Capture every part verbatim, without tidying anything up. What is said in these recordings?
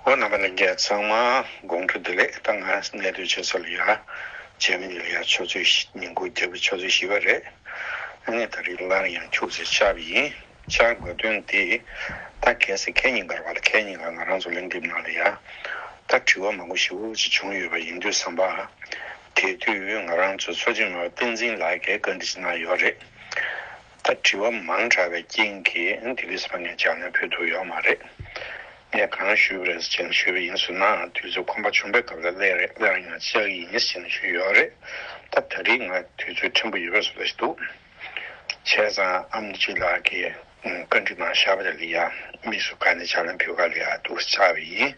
ཨོ་རྣམ་པ་ལྷན་རྒྱས་ཚང་མ་དགོང་དྲོ་བདེ་ལེགས། ད་ང་གནས་སྡོད་བྱེད་ས་ལ་ཡ་རྗེས་མ་ཉིན་ལ་ཡ་ཆུ་ཚོད་བཞི། ཉིན་གུང་རྒྱབ་ཀྱི་ཆུ་ཚོད་བཞི་པ་རེད། ཨ་ནི་ད་རེས་སླར་ཡང་ཁྱུག་ཙམ་བཅར་བ་ཡིན། བཅར་དགོས་དོན་དེ་ད་གལ་སྲིད་ཁེ་ཉིན་གར་བ་ལ་ཁེ་ཉིན་ག་ང་རང་ཚོ་གླེང་འགྲིག་ནང་ལ་ཡ་ད་དྲི་བ་མང་པོ་ཞེ་པོ་ཅིག་བྱུང་ཡོད་པ་ཡིན་དུས་ཙམ་པ། དེ་དུས་ང་རང་ཚོ་མཚོ་བྱེམ་མ་བསྟན་འཛིན་ལགས་ཀྱིས་བཀའ་འདྲི་ཞིག་གནང་ཡོད་རེད། ད་དྲི་བ་མང་དྲགས་པའི་རྐྱེན་གྱིས་དེ་དུས་ཙམ་པ་ངས་ལྗགས་ལན་ཕུལ་ཐུབ་ཡོད་མ་རེད། ངས་གང་ཞུས་པ་རེད་ཟེར་ནས་ཞུས་པ་ཡིན་ཟེར་ན། དུས་ཚོད་ཁོམ་པ་བྱུང་པའི་སྐབས་ལ་སླར་སླར་ཡང་བཅར་གྱི་ཡིན་ཟེར་ནས་ཞུས་ཡོད་རེད། ད་ད་རེས་ང་དུས་ཚོད་ཕྲན་བུ་ཡོད་པའི་བཟོ་འདྲ་ཞིག་འདུག་བྱས་ཙང་ཨེམ་ཆི་ལགས་ཀྱིས་བཀའ་འདྲི་གནང་བཞག་པ་དེ་ལ་ཡ་དམིགས་སུ་བཀར་ནས་ལྗགས་ལན་ཕུལ་ག་ལ་ཡ་འདུག་སེ་བཅར་བ་ཡིན།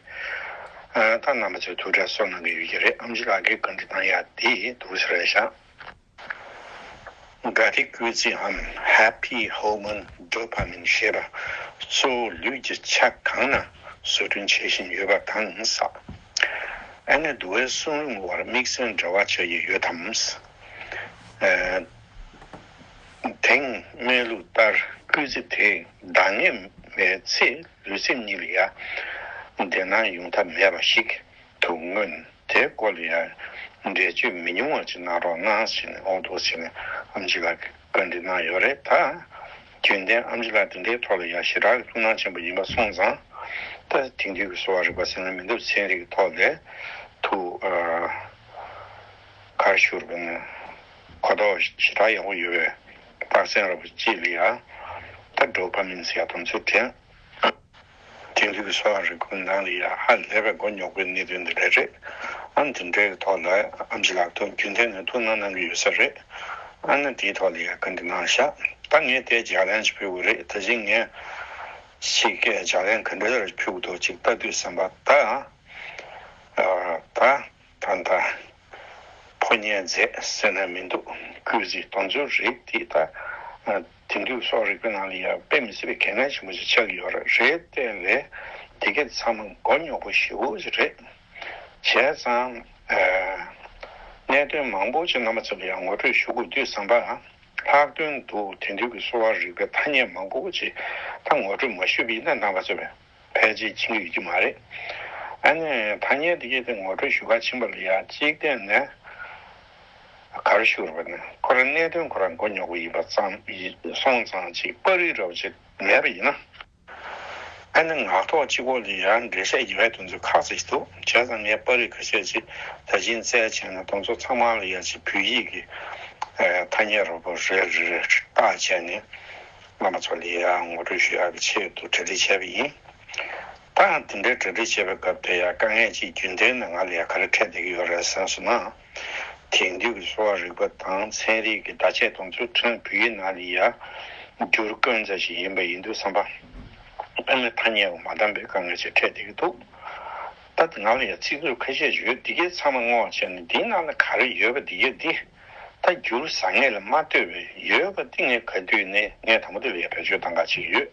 ད་རྣམ་པ་ཚོས་ཐུགས་ཁྲལ་གསོ་གནང་གི་ཡོད་ཀྱི་རེད། ཨེམ་ཆི་ལགས་ཀྱིས་བཀའ་འདྲི་གནང་ཡ་དེ་འདུག་སེ་རེད་བཞག་དགའ་བདེ་སྐུལ་རྩི་འམ་Happy Hormone Dopamine ཞེས་པ་གཙོ་བོ་ལུས་ཀྱི་ཆ་གང་ན་བཟོ་སྐྲུན་བྱེད་བཞིན་ཡོད་པ་དང་། ཨ་ནི་འདུ་བའི་གསུང་རིམ་བར་དམིགས་བསལ་འབྲེལ་བ་ཆགས་ཀྱི་ཡོད་དམ། དེང་སྨན་ལུགས་ལྟར་སྐུལ་རྩི་དེ་འདང་ངེས་མེད་ཚེ་ལུས་སེམས་གཉིས་ལ་ཡ་བདེ་སྣང་ཡོང་ཐབས་མེད་པ་ཞིག་ཏུ་མངོན། དེའི་སྐོར་ལ་ཡང་འགྲེལ་བརྗོད་མི་ཉུང་བ་ཅིག་གནང་རོགས་གནང་ཟེར་ནས་འོ་འདུག་ཟེར་ནས་ཨེམ་ཆི་ལགས་ཀྱིས་བཀའ་འདྲི་གནང་ཡོད་རེད། ད་རྒྱུན་ལྡན་ཨེམ་ཆི་ལགས་དེ་འདྲའི་ཐོག་ལ་ཡང་ཞེ་དྲག་གི་ཐུགས་སྣང་ཆེན་པོ་ཡིན་པ་སོང་ཙང་། ད་དེང་དུས་ཀྱི་གསོ་བ་རིག་པ་ཟེར་ན་མི་འདུག་ཚན་རིག་གི་ཐོག་ལ་ཐུགས་ག་རེ་ཞུ་དགོས་ན་གོ་རྟོགས་ཞེ་དྲག་ཡག་པོ་ཡོད་པའི་རྟགས་མཚན་ར་བ་ཅིག་ལ་ཡང་ད་ཌོ་པ་མིན་ཟེར་ཡ་དེ་ཚོ་དྲན། དེང་དུས་ཀྱི་གསོ་བ་རིག་པའི་ནང་ལ་ཡང་ཧ་ལས་པའི་མགོ་རྙོག་པའི་གནད་དོན་འདི་འདྲ་རེད། ཨ་ནི་དེ་འདྲའི་ཐོག་ལ་ཨེམ་ཆི་ལགས་ཐུགས་རྒྱུན་ལྡན་ནས་ཐུགས་སྣང་གནང་གི་ཡོད་ས་རེད། ཨ་ནི་དེའི་ཐོག་ལ་ཡང་བཀའ་འདྲི་གནང་ཤག་ད་ངས་དེ་ལྗགས་ལན་ཞིག་ཕུལ་དགོས་རེད། ད་གིན་ངས་ཅིག་ལྗགས་ལན་ག་འདྲ་ཞིག་ཕུལ་དགོས་འདུག་ཅིག་ལྟ་དུས་ཙམ་པ། ད་ད། ད་ལྟ་ཕོ་ཉའི་རྫས་ཟེར་ན་མི་འདུག་སྐུལ་རྩི་དེ་ཚོའི་རིགས་དེ་ད་དེང་དུས་གསོ་བ་རིག་པའི་ནང་ལ་ཡང་དཔེ་མི་སྲིད་པའི་གལ་གནད་ཆེན་པོ་ཞིག་ཆགས་ཀྱི་ཡོད་རེད། རེད་དེ་ལས་དེ་གས་ཚང་མ་མགོ་རྙོག་པོ་ཞེ་པོ་ཞིག་རེད། བྱས་ཙང་གནད་དོན་མང་པོ་ཅིག་རྣམ་པ་ཚོ་ལ་ཡང་ངོ་སྤྲོད་ཞུ་དགོས་དུས་ཙམ་པ། ལྷག་དོན་དུ་དེང་དུས་ཀྱི་གསོ་བ་རིག་པའི་ཐ་སྙད་མང་པོ་ཅིག་ད་ངོ་སྤྲོད་མ་ཞུས་པ་ཡིན་ན་རྣམ་པ་ཚོས་ཕལ་ཆེར་ཤེས་ཀྱི་ཡོད་ཀྱི་མ་རེད། ཨ་ནི་ཐ་སྙད་འདི་གས་དེ་ངོ་སྤྲོད་ཞུ་ག་ཕྱིན་པ་ལ་ཡ་གཅིག་བལྟས་ནས་ག་རེ་ཞུ་དགོས་རེད་པ་ནི། ཁོ་རང་གནད་དོན་ཁོ་རང་མགོ་རྙོག་པོ་ཡིན་པ་ཙམ་ཡིན་སོང་ཙང་ཅིག་པར་རིས་འདྲ་བོ་ཅིག་མེད་པ་ཡིན་ན། ཨ་ནི་ངག་ཐོག་གཅིག་པོ་ལ་ཡ་འགྲེལ་བཤད་རྒྱག་ཡ་དེ་ཚོ་ཁག་ཅིག་འདུག་བྱས་ཙང་ངས་པར་རིས་ཁ་ཤས་ཅིག་ད་གིན་བཙལ་བྱས་ནས་དེ་ཚོ་ཚང་མ་ལ་ཡ་ཅིག་བོད་ཡིག་གི་ཐ་སྙད་རོ་པོ་རེ་རེ་རེ་བཏགས་བྱས་ནས། རྣམ་པ་ཚོ་ལ་ཡང་ངོ་སྤྲོད་ཞུ་ཡག་གི་ཆེད་དུ་གྲ་སྒྲིག་བྱས་པ་ཡིན། ད་དེ་འདྲའི་གྲ་སྒྲིག་བྱེད་པའི་སྐབས་དེ་ཡང་དཀའ་ངལ་ཅིག་རྒྱུན་ལྡན་ནང་ང་ལ་ཡང་ག་རེ་འཕྲད་བསྡད་ཀྱི་ཡོད་རེད་ཟེར་སོང་ན། དེང་དུས་ཀྱི་གསོ་བ་རིག་པ་དང་ཚན་རིག་གི་བརྡ་ཆད་དེ་ཚོའི་ཁྲོད་བོད་ཡིག་ནང་ལ་ཡང་འགྱུར་དཀོན་ཙམ་ཞིག་ཡིན་པ་ཡིན་དུས་ཙམ་པ། ཨ་ནི་ཐ་སྙད་མ་འདང་པའི་དཀའ་ངལ་ཅིག་འཕྲད་བསྡད་ཀྱི་འདུག་ད་ང་ལ་ཡང་ཚིག་མཛོད་ཁ་ཤས་ཡོད། འདི་གའི་ཚང་མ་བསྔོགས་བྱས་ནས་འདིའི་ནང་ལ་ག་རེ་ཡོད་པ་འདི་གའི་འདི། ད་འགྱུར་བཟང་ངན་ལ་མ་ལྟོས་པའི་ཡོད་པ་འདི་ངས་ག་དུས་ནས་ངས་དང་པོ་དེ་ལ་ཡང་བེད་སྤྱོད་གཏང་ག་བྱེད་ཀྱི་ཡོད།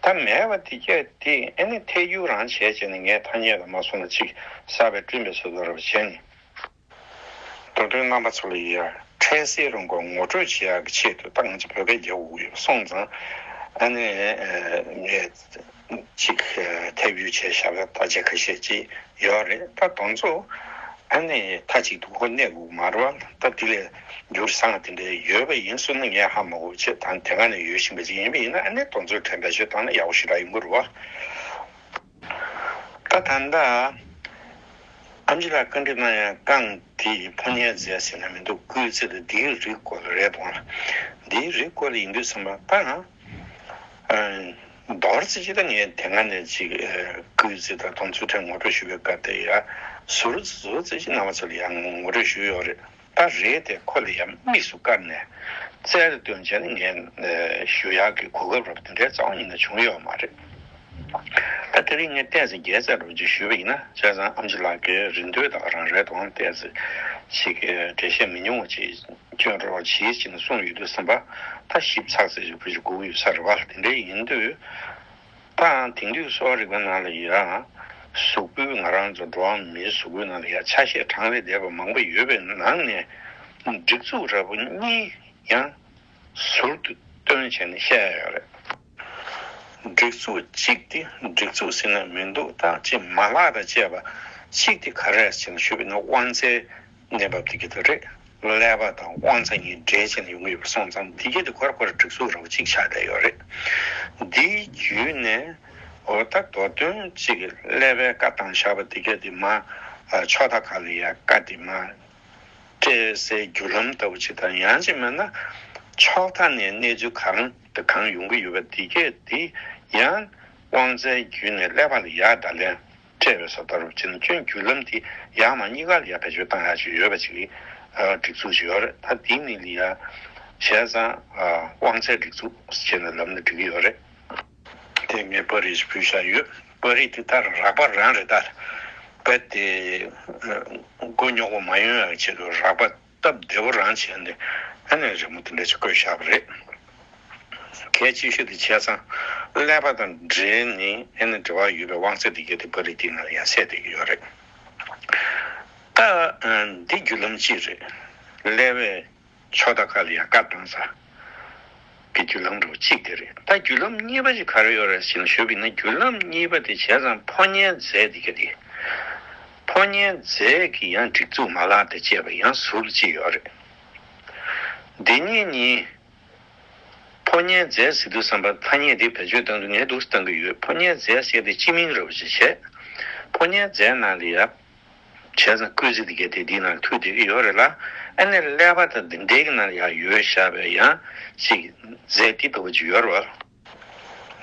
ད་མེད་པ་འདི་གས་འདི་ཨ་ནི་ཐད་སྒྱུར་རང་བྱས་བྱས་ནས་ངས་ཐ་སྙད་ལ་མ་སོང་ན་ཅིག་གསར་པའི་བསྐྲུན་པའི་བཟོ་འདྲ་བྱས་ནས། མདོ་དོན་རྣམ་པ་ཚོ་ལ་ཡང་འཕྲལ་སེལ་རང་མགོ་ངོ་སྤྲོད་བྱེད་ཡག་གི་ཆེད་དུ་ད་ང་ཚོ་བོད་སྐད་རྒྱག་དགོས་ཀྱི་ཡོད་སོང་ཙང་། ཨ་ནི་ངས་ཅིག་ཐད་སྒྱུར་བྱས་བཞག་པའི་བརྡ་ཆད་ཁ་ཤས་ཅིག་ཡོད་རེད། ད་དེ་ཚོ་ཨ་ནི་མཐའ་གཅིག་ཏུ་ཁོ་གནས་དགོས་མ་རེད་པ། ད་དེ་ལས་འགྱུར་བཟང་དེ་འདྲ་ཡོད་པ་ཡིན་སོང་ན་ངས་ཧ་མ་གོ་བྱས། ད་དེ་སྔ་ནས་ཡོད་བཞིན་པ་ཅིག་ཡིན་པ་ཡིན་ན་ཨ་ནི་དེ་ཚོ་དྲན་པའི་ཆོས་བཏང་ན་ཡག་པོ་ཞེ་དྲག་ཡོང་གི་རེད་པ། ད་ད་ལྟ་ཨེམ་ཆི་ལགས་བཀའ་འདྲི་གནང་ཡ་རྐང་དེ་ཕོ་ཉའི་རྫས་ཟེར་ན་མི་འདུག་སྐུལ་རྩི་དང་འདིའི་རིགས་སྐོར་ལ་རེད་དོ། འདིའི་རིགས་སྐོར་ལ་ཡིན་དུས་ཙམ་པ་ད། མདོར་བསྡུས་ཅིག་ད་ངས་དེ་སྔ་ནས་ཅིག་སྐུལ་རྩི་དང་དེ་ཚོའི་ཐད་ངོ་སྤྲོད་ཞུ་བའི་སྐབས་དེ་ཡ་ཟུར་ཟུར་ཙམ་ཅིག་རྣམ་པ་ཚོ་ལ་ཡང་ངོ་སྤྲོད་ཞུས་ཡོད་རེད། ད་རེད་དེ་ཁོ་ལ་ཡང་དམིགས་སུ་བཀར་ནས་རྩལ་དུ་བཏོན་བྱས་ནས་ངས་ཞུ་ཡག་གི་གོ་སྐབས་རབ་དེ་འདྲའི་རྩ་བ་ཉིད་ནས་བྱུང་ཡོད་མ་རེད། ད་དེ་རིང་ངས་ཏོག་ཙམ་རྒྱས་ཙམ་རུ་ཅིག་ཞུས་པ་ཡིན་ན། བྱས་ཙང་ཨེམ་ཆི་ལགས་ཀྱིས་རིན་དོད་དག་རང་རེད་དང་ཏོག་ཙམ་ཅིག་འགྲེལ་བཤད་མི་ཉུང་བ་ཅིག་སྐྱོན་རོགས་གྱིས་ཅེས་ནས་གསུངས་ཡོད་དུས་ཙམ་པ། ད་ཞིབ་ཚགས་ཚད་ཅིག་བུ་ཅིག་དགོས་ཡོད་ས་རེད་པ། དེ་འདྲ་ཡིན་དུས། ད་དེང་དུས་གསོ་བ་རིག་པའི་ནང་ལ་ཡ། གཟུགས་པོའི་ང་རང་ཚོ་འགྲོ་བ་མིའི་གཟུགས་པོའི་ནང་ལ་ཡ་ཆ་ཤས་གྲངས་ལས་འདས་པ་མང་པོ་ཡོད་པའི་ནང་ནས་སྒྲིག་འཛུགས་འདྲ་པོ་གཉིས་ཡང་ཟུར་དུ་བཏོན་བྱས་ནས་བཤད་ཡ་ཡོད་རེད། སྒྲིག་འཛུགས་གཅིག་དེ་སྒྲིག་འཛུགས་ཟེར་ན་མི་འདུག་ད་ཅིག་མ་ལག་དང་བཅས་པ་གཅིག་དེ་ག་རེ་ཟེར་ན་ཞུས་པ་ཡིན་ན་དབང་རྩའི་གནས་བབ་དེ་ག་དེ་རེད། ཀླད་པ་དང་དབང་རྩ་གཉིས་འདྲེས་བྱས་ནས་ཡོང་གི་ཡོད་པ་སོང་ཙང་དེ་ག་དེ་ཁོ་ར་ཁོ་ར་སྒྲིག་འཛུགས་འདྲ་བོ་གཅིག་ཆགས་བསྡད་ཡོད་རེད། འདིའི་བརྒྱུད་ནས་འོ་ད་མདོ་དོན་གཅིག་གི་ཀླད་པའི་བཀའ་བཏང་བཞག་པ་དེ་ག་དེ་མ་ཕྱོགས་མཐའ་ཁག་ལ་ཡ་བཀའ་དེ་མ་སྤྲད་སའི་བརྒྱུད་ལམ་ལྟ་བུ་ཅིག་དང་ཡང་ཅིག་མིན་ན་ཕྱོགས་མཐའ་ནས་གནས་ཚུལ་གང་དང་གང་ཡོང་གི་ཡོད་པ་དེ་གས་དེ་ཡང་དབང་རྩའི་བརྒྱུད་ནས་ཀླད་པ་ལ་ཡར་བརྡ་ལན་སྤྲད་པའི་བཟོ་ལྟ་བུ་བྱས་ན་ཁྱོན་བརྒྱུད་ལམ་དེ་ཡར་མར་གཉིས་ཀ་ལ་ཡར་བེད་སྤྱོད་བཏང་ཡག་ཅིག་ཡོད་པ་ཅིག་གི་སྒྲིག་འཛུགས་ཅིག་ཡོད་རེད། ད་དེ་ནི་ལ་ཡ་བྱས་ཙང་དབང་རྩའི་སྒྲིག་འཛུགས་བྱས་ནས་ལབ་ན་འགྲིག་གི་ཡོད་རེད། དེ་ངས་པར་རིས་ཕུལ་བཞག་ཡོད། པར་རིས་དེ་ད་རགས་པ་རང་རེད་ད། པར་དེ་མགོ་རྙོག་པོ་མ་ཡོང་ཡག་ཆེད་དུ་རགས་པ་སྟབས་བདེ་པོ་རང་བྱས་ནས་ཨ་ནེ་རི་མོ་དེ་འདྲ་ཞིག་བཀོད་བཞག་པ་རེད། གལ་ཆེ་ཤོས་དེ་བྱས་ཙང་ཀླད་པ་དང་འབྲེལ་ནས་ཨ་ནེ་འབྲེལ་བ་ཡོད་པའི་དབང་རྩ་དེ་གས་དེ་པར་རིས་དེའི་ནང་ལ་ཡང་གསལ་བསྡད་ཀྱི་ཡོད་རེད། ད་འདི་བརྒྱུད་ལམ་གཅིག་རེད། ཀླད་པའི་ཕྱོགས་མཐའ་ཁག་ལ་ཡང་བཀའ་བཏང་ས་གི་བརྒྱུད་ལམ་འདྲ་བོ་གཅིག་དེ་རེད། ད་བརྒྱུད་ལམ་གཉིས་པ་ཅིག་ག་རེ་ཡོད་རེད་ཟེར་ན་ཞུས་པ་ཡིན་ན་བརྒྱུད་ལམ་གཉིས་པ་དེ་བྱས་ཙང་ཕོ་ཉའི་རྫས་དེ་ག་དེ། ཕོ་ཉའི་རྫས་ཀྱི་ཡང་སྒྲིག་འཛུགས་མ་ལག་དང་བཅས་པ་ཡང་ཟུར་དུ་གཅིག་ཡོད་རེད། འདི་གཉིས་གཉིས། ཕོ་ཉའི་རྫས་ཟེར་དུས་ཙམ་པ་ཐ་སྙད་འདི་བེད་སྤྱོད་གཏོང་དུས་ངས་འདུག་སེ་གཏོང་གི་ཡོད། ཕོ་ཉའི་རྫས་ཟེར་དེ་སྤྱི་མིང་འདྲ་བོ་ཅིག་བྱས། ཕོ་ཉའི་རྫས་ནང་ལ་ཡ། བྱས་ཙང་སྐུལ་ཚིག་འདི་གས་དེ་འདིའི་ནང་ལ་ཐུག་བསྡད་ཀྱི་ཡོད་རེད་ལ། ཨ་ནི་ཀླད་པ་དང་འདི་འདྲའི་གི་ནང་ལ་ཡ་ཡོད་བཞག་པའི་ཡང་ཅིག་རྫས་འདི་ལྟ་བུ་ཅིག་ཡོད་རེད་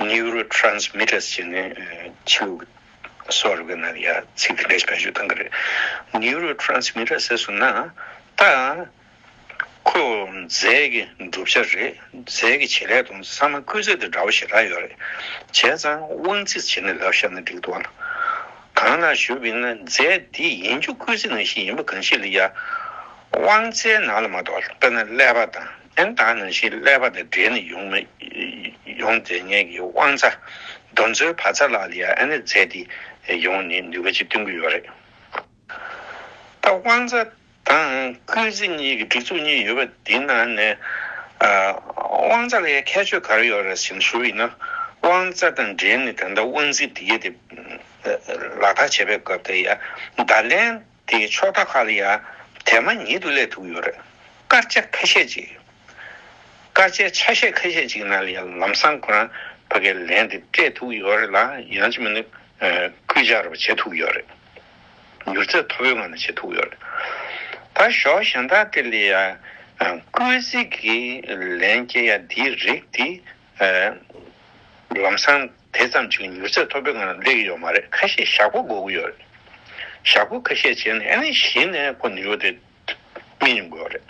བ། Neurotransmitters་ཟེར་ནས་ཆུ་སོགས་རིག་པའི་ནང་ལ་ཡ་ཚིག་དེ་འདྲ་ཞིག་བེད་སྤྱོད་གཏོང་གི་རེད། Neurotransmitters་ཟེར་སོང་ན་ད། ཁོ་རྫས་ཀྱི་གྲུབ་ཆ་རེད། རྫས་ཀྱི་བྱེད་ལས་དང་ཚང་མ་སྐུལ་ཚིག་དང་འདྲ་བོ་ཞེ་དྲག་ཡོད་རེད། བྱས་ཙང་དབང་ཚིག་བྱས་ནས་ལབ་བཞག་ན་འགྲིག་འདུག་ཨ། གང་ལགས་ཞུས་པ་ཡིན་ན་རྫས་འདི་ཡིན་རྒྱུ་སྐུལ་ཚིག་ནང་བཞིན་ཡིན་པ་གང་ཞིག་ལ་ཡ། དབང་རྩའི་ནང་ལ་མ་གཏོགས་དཔེར་ན་ཀླད་པ་དང་ཨན་དང་ནང་བཞིན་ཀླད་པ་དང་འབྲེལ་ནས་ཡོང་མི་ཡོང་བསྡད་མཁན་གྱི་དབང་རྩ་རྡོ་མཚོན་བ་ཚ་ལ་ལ་ཡ་ཨ་ནི་རྫས་འདི་ཡོང་ནས་ནུས་པ་ཅིག་སྟོན་གྱི་ཡོད་རེད། ད་དབང་རྩ་དང་སྐུལ་ཚིག་གཉིས་ཀྱི་སྒྲིག་འཛུགས་གཉིས་ཡོད་པ་འདི་ནང་ནས། ཨ། དབང་རྩ་ལ་ཡ་ཁྱད་ཆོས་ག་རེ་ཡོད་རེད་ཟེར་ནས་ཞུ་བ་ཡིན་ན། དབང་རྩ་དང་འབྲེལ་ནས་ད་ལྟ་དབང་ཚིག་འདི་གས་དེ་ལག་བསྟར་བྱེད་པའི་སྐབས་དེ་ཡ་བརྡ་ལན་དེ་ཕྱོགས་མཐའ་ཁག་ལ་ཡ་དེ་མ་ཉིད་དུ་སླེབས་ཐུབ་ཡོད་རེད། སྐར་ཆ་ཁ་ཤས་ཅིག་སྐར་ཆའི་ཆ་ཤས་ཁ་ཤས་ཅིག་ནང་ལ་ཡང་ལམ་སང་ཁོ་རང་ཕ་གིའི་ལན་དེ་སྤྲད་ཐུབ་ཀྱི་ཡོད་རེད་ལ། ཡང་ཅིག་མིན་ན་སྐུལ་ལྕག་རུ་བྱེད་ཐུབ་ཀྱི་ཡོད་རེད། མྱུར་ཚད་མཐོ་པོའི་ངང་ནས་བྱེད་ཐུབ་ཀྱི་ཡོད་རེད། ད་ཞོགས་ཞན་དག་དེ་ལ་ཡང་སྐུལ་ཚིག་གི་ལན་སྐྱེལ་ཡ་འདིའི་རིགས་དེ་ལམ་སང་དེ་ཙམ་ཅིག་མྱུར་ཚད་མཐོ་པོའི་ངང་ནས་སླེབས་ཀྱི་ཡོད་མ་རེད། ཁ་ཤས་ཞག་པོ་འགོར་གྱི་ཡོད་རེད། ཞག་པོ་ཁ་ཤས་བྱས་ནས་ཨ་ནི་གཞི་ནས་ཁོ་ནུས་པ་དེ་མི་ཡོང་གི་ཡོད་རེད།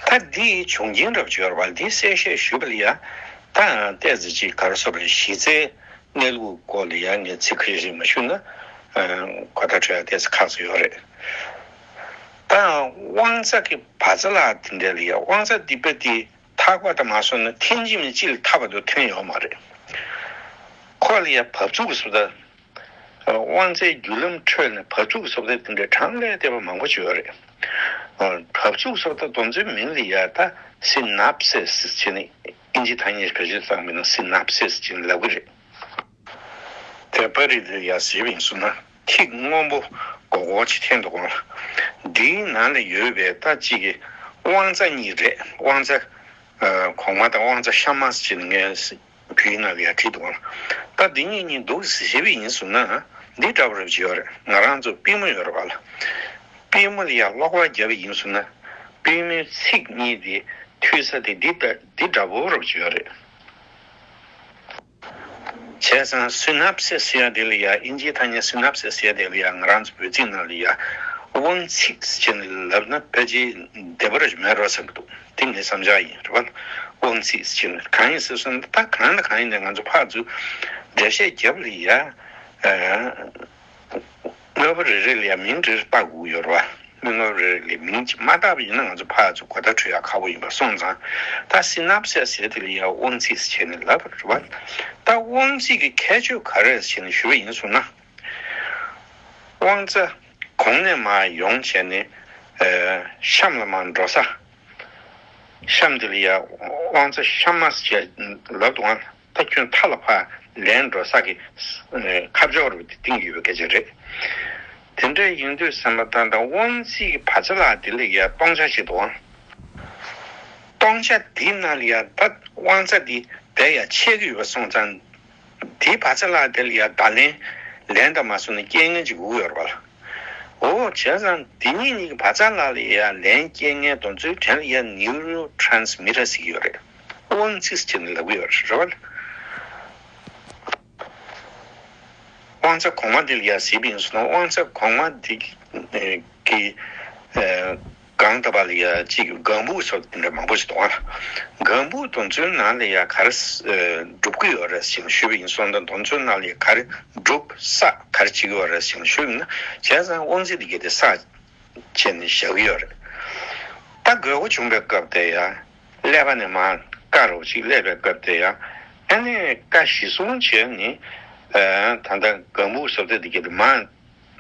ད་འདིའི་བྱུང་རྐྱེན་འདྲ་པོ་ཅིག་ཡོད་རེད་པ། འདི་གསལ་བཤད་ཞུས་པ་ལ་ཡ། ད་ཏོག་ཙམ་ཅིག་ག་རེ་ཟེར་དགོས་རེད། གཞི་རྩའི་གནས་ལུགས་སྐོར་ལ་ཡ་ངས་ཚིག་ཁ་ཤས་ཤིག་མ་ཞུས་ན་གོ་བརྡ་འཕྲོད་ཡ་ཏོག་ཙམ་ཁག་ཙམ་ཡོད་རེད། ད་དབང་རྩ་གི་བ་ཚ་ལ་དེ་འདྲ་ལ་ཡ་དབང་རྩ་འདི་པ་འདི་ཐག་པ་དང་མ་སོང་ན་འཐེན་གཅིག་མིན་གཅིག་ལ་ཐག་པ་དུ་འཐེན་ཡོད་མ་རེད། ཁོ་ལ་ཡ་བབས་ཚུགས་སུ་ད། དབང་རྩའི་བརྒྱུད་ལམ་ཁྲོད་ནས་བབས་ཚུགས་བཟོ་ལྟ་དེ་འདྲའི་གྲངས་ལས་འདས་པ་མང་པོ་ཅིག་ཡོད་རེད། བབས་ཚུགས་བཟོ་ལྟ་དེ་ཚོའི་མིང་ལ་ཡ་ད་སི་ནབ་སིས་ཟེར་ནས་ཨིན་ཇིའི་ཐ་སྙད་བེད་སྤྱོད་བཏང་བ་ཡིན་ན་སི་ནབ་སིས་ཅེས་ལབ་ཀྱི་རེད། དེ་པར་རིས་དེ་ཡ་གཟིགས་པ་ཡིན་སོང་ན་ཐིག་སྔོན་པོ་སྒོར་སྒོར་ཅིག་འཐེན་འདུག་གོ། འདིའི་ནང་ལ་ཡོད་པའི་ད་གཅིག་གི་དབང་རྩ་གཉིས་རེད། དབང་རྩ་གོང་མ་དང་དབང་རྩ་གཤམ་མ་ཟེར་ནས་ངས་བོད་ཡིག་ནང་ལ་ཡང་བྲིས་འདུག་ག། ད་འདི་གཉིས་གཉིས་འདུག་ཟེར་བ་ཡིན་སོང་ན་འདི་འདྲ་པོ་རེ་ཅིག་ཡོད་རེད། ང་རང་ཚོ་པུས་མོ་ཡོད་རེད་པ་ལ། པུས་མོ་ལ་ཡང་གློག་པར་བརྒྱབ་པ་ཡིན་སོང་ན་པུས་མོའི་ཚིགས་གཉིས་དེ་མཐུད་ས་དེ་འདི་ལྟ་འདི་འདྲ་པོ་རེ་ཅིག་ཡོད་རེད། བྱས་ཙང་སི་ནབ་སིས་ཟེར་ཡ་དེ་ལ་ཡ་ཨིན་ཇིའི་ཐ་སྙད་སི་ནབ་སིས་ཟེར་ཡ་དེ་ལ་ཡ་ང་རང་ཚོ་བོད་ཚིག་ནང་ལ་ཡ་དབང་ཚིག་ཟེར་ནས་ལབ་ན་ཕལ་ཆེར་བདེ་པོ་རེ་མེད་རོགས་བསམ་གྱི་འདུག་དེ་ངའི་བསམ་འཆར་ཡིན་རེད་པ། དབང་ཚིག་ཟེར་ནས་གང་ཡིན་ཟེར་སོང་ན་ད་གང་དང་གང་ཡིན་ནའི་ང་ཚོ་ཕར་ཚུར་འགྲེལ་བཤད་རྒྱབ་ལ་ཡ། དངོས་པོ་རེ་རེ་ལ་ཡ་མིང་རེ་རེ་བཏགས་དགོས་ཡོད་རེད་པ། མི་དངོས་རེ་རེ་ལ་མིང་གཅིག་མ་བཏགས་པ་ཡིན་ན་ང་ཚོ་ཕར་ཚུར་གོ་བརྡ་འཕྲོད་ཡག་ཁག་པོ་ཡིན་པ་སོང་ཙང་། ད་སི་ནབ་སིས་ཟེར་དེ་ལ་ཡ་དབང་ཚིག་ཟེར་ནས་ལབ་པ་རེད་པ། ད་དབང་ཚིག་གི་ཁྱད་ཆོས་ག་རེ་ཟེར་ནས་ཞུ་བ་ཡིན་སོང་ན། དབང་རྩ་གོང་ནས་མར་ཡོང་བྱས་ནས་གཤམ་ལ་མར་འགྲོ་ས། གཤམ་དེ་ལ་ཡ་དབང་རྩ་གཤམ་མ་ཟེར་ལབ་འདུག་ག། ད་ཁྱོད་མཐའ་ལ་ཕར་ལན་འགྲོ་ས་གི་ཁ་ཕྱོགས་རེད་པ་དེ་བཏིང་ཡོད་པའི་སྐད་ཆ་རེད། དེ་འདྲ་ཡིན་དུས་ཙམ་པ་ད་ལྟ་དབང་འཛིན་གྱི་བག་ཆགས་ལག་དེ་ལ་ཡ་སྟོང་ཆ་ཞིག་འདུག་ཨང་། སྟོང་ཆ་དེའི་ནང་ལ་ཡ་ད་དབང་ཆ་དེ་དེ་ཡ་ཆད་ཀྱི་ཡོད་པ་སོང་ཙང་། དེའི་བག་ཆགས་ལག་དེ་ལ་ཡ་བརྡ་ལན་ལན་དང་མ་སོང་ན་རྐྱེན་ངན་ཅིག་དགོས་ཀྱི་ཡོད་རེད་པ། འོ་བྱས་ཙང་དེ་གཉིས་གཉིས་ཀྱི་བག་ཆགས་ལག་ལ་ཡ་ལན་རྐྱེན་ངན་དེ་ཚོའི་གྲས་ལ་ཡ་neurotransmitter་ཟེར་གྱི་ཡོད་རེད། དབང་རྩིས་བྱས་ནས་ལབ་ཀྱི་ཡོད་རེད་པ། དབང་ཆ་གོང་མ་འདི་ལ་ཡ་གཟིགས་པ་ཡིན་ཟེར་ན་དབང་ཆ་གོང་མ་འདི་གི་གང་ལྟ་བ་ལ་ཡ་གཅིག་ལྒང་བུ་སོགས་དེ་འདྲ་མང་པོ་ཞིག་འདུག་ཨ། ལྒང་བུ་དེ་ཚོའི་ནང་ལ་ཡ་ག་རེ་སྒྲུབ་ཀྱི་ཡོད་རེད་ཟེར་ནས་ཞུས་པ་ཡིན་ཟེར་ན་དེ་ཚོའི་ནང་ལ་ཡ་ག་རེ་སྒྲུབ་ས་ག་རེ་བྱེད་ཀྱི་ཡོད་རེད་ཟེར་ནས་ཞུས་པ་ཡིན་ན་བྱས་ཙང་དབང་རྩིས་འདི་གས་དེ་ས་བྱས་ནས་བཞག་གི་ཡོད་རེད། ད་དགོས་མཁོ་བྱུང་བའི་སྐབས་དེ་ཡ། ཀླད་པ་ནས་མར་བཀག་རོགས་ཅིག་ཀླད་པའི་སྐབས་དེ་ཡ། ཨ་ནི་བཀའ་གཞི་བཟུང་བྱས་ནས། ད་ལྟ་ལྒང་བུ་བཟོ་ལྟ་འདི་གས་དེ་མར་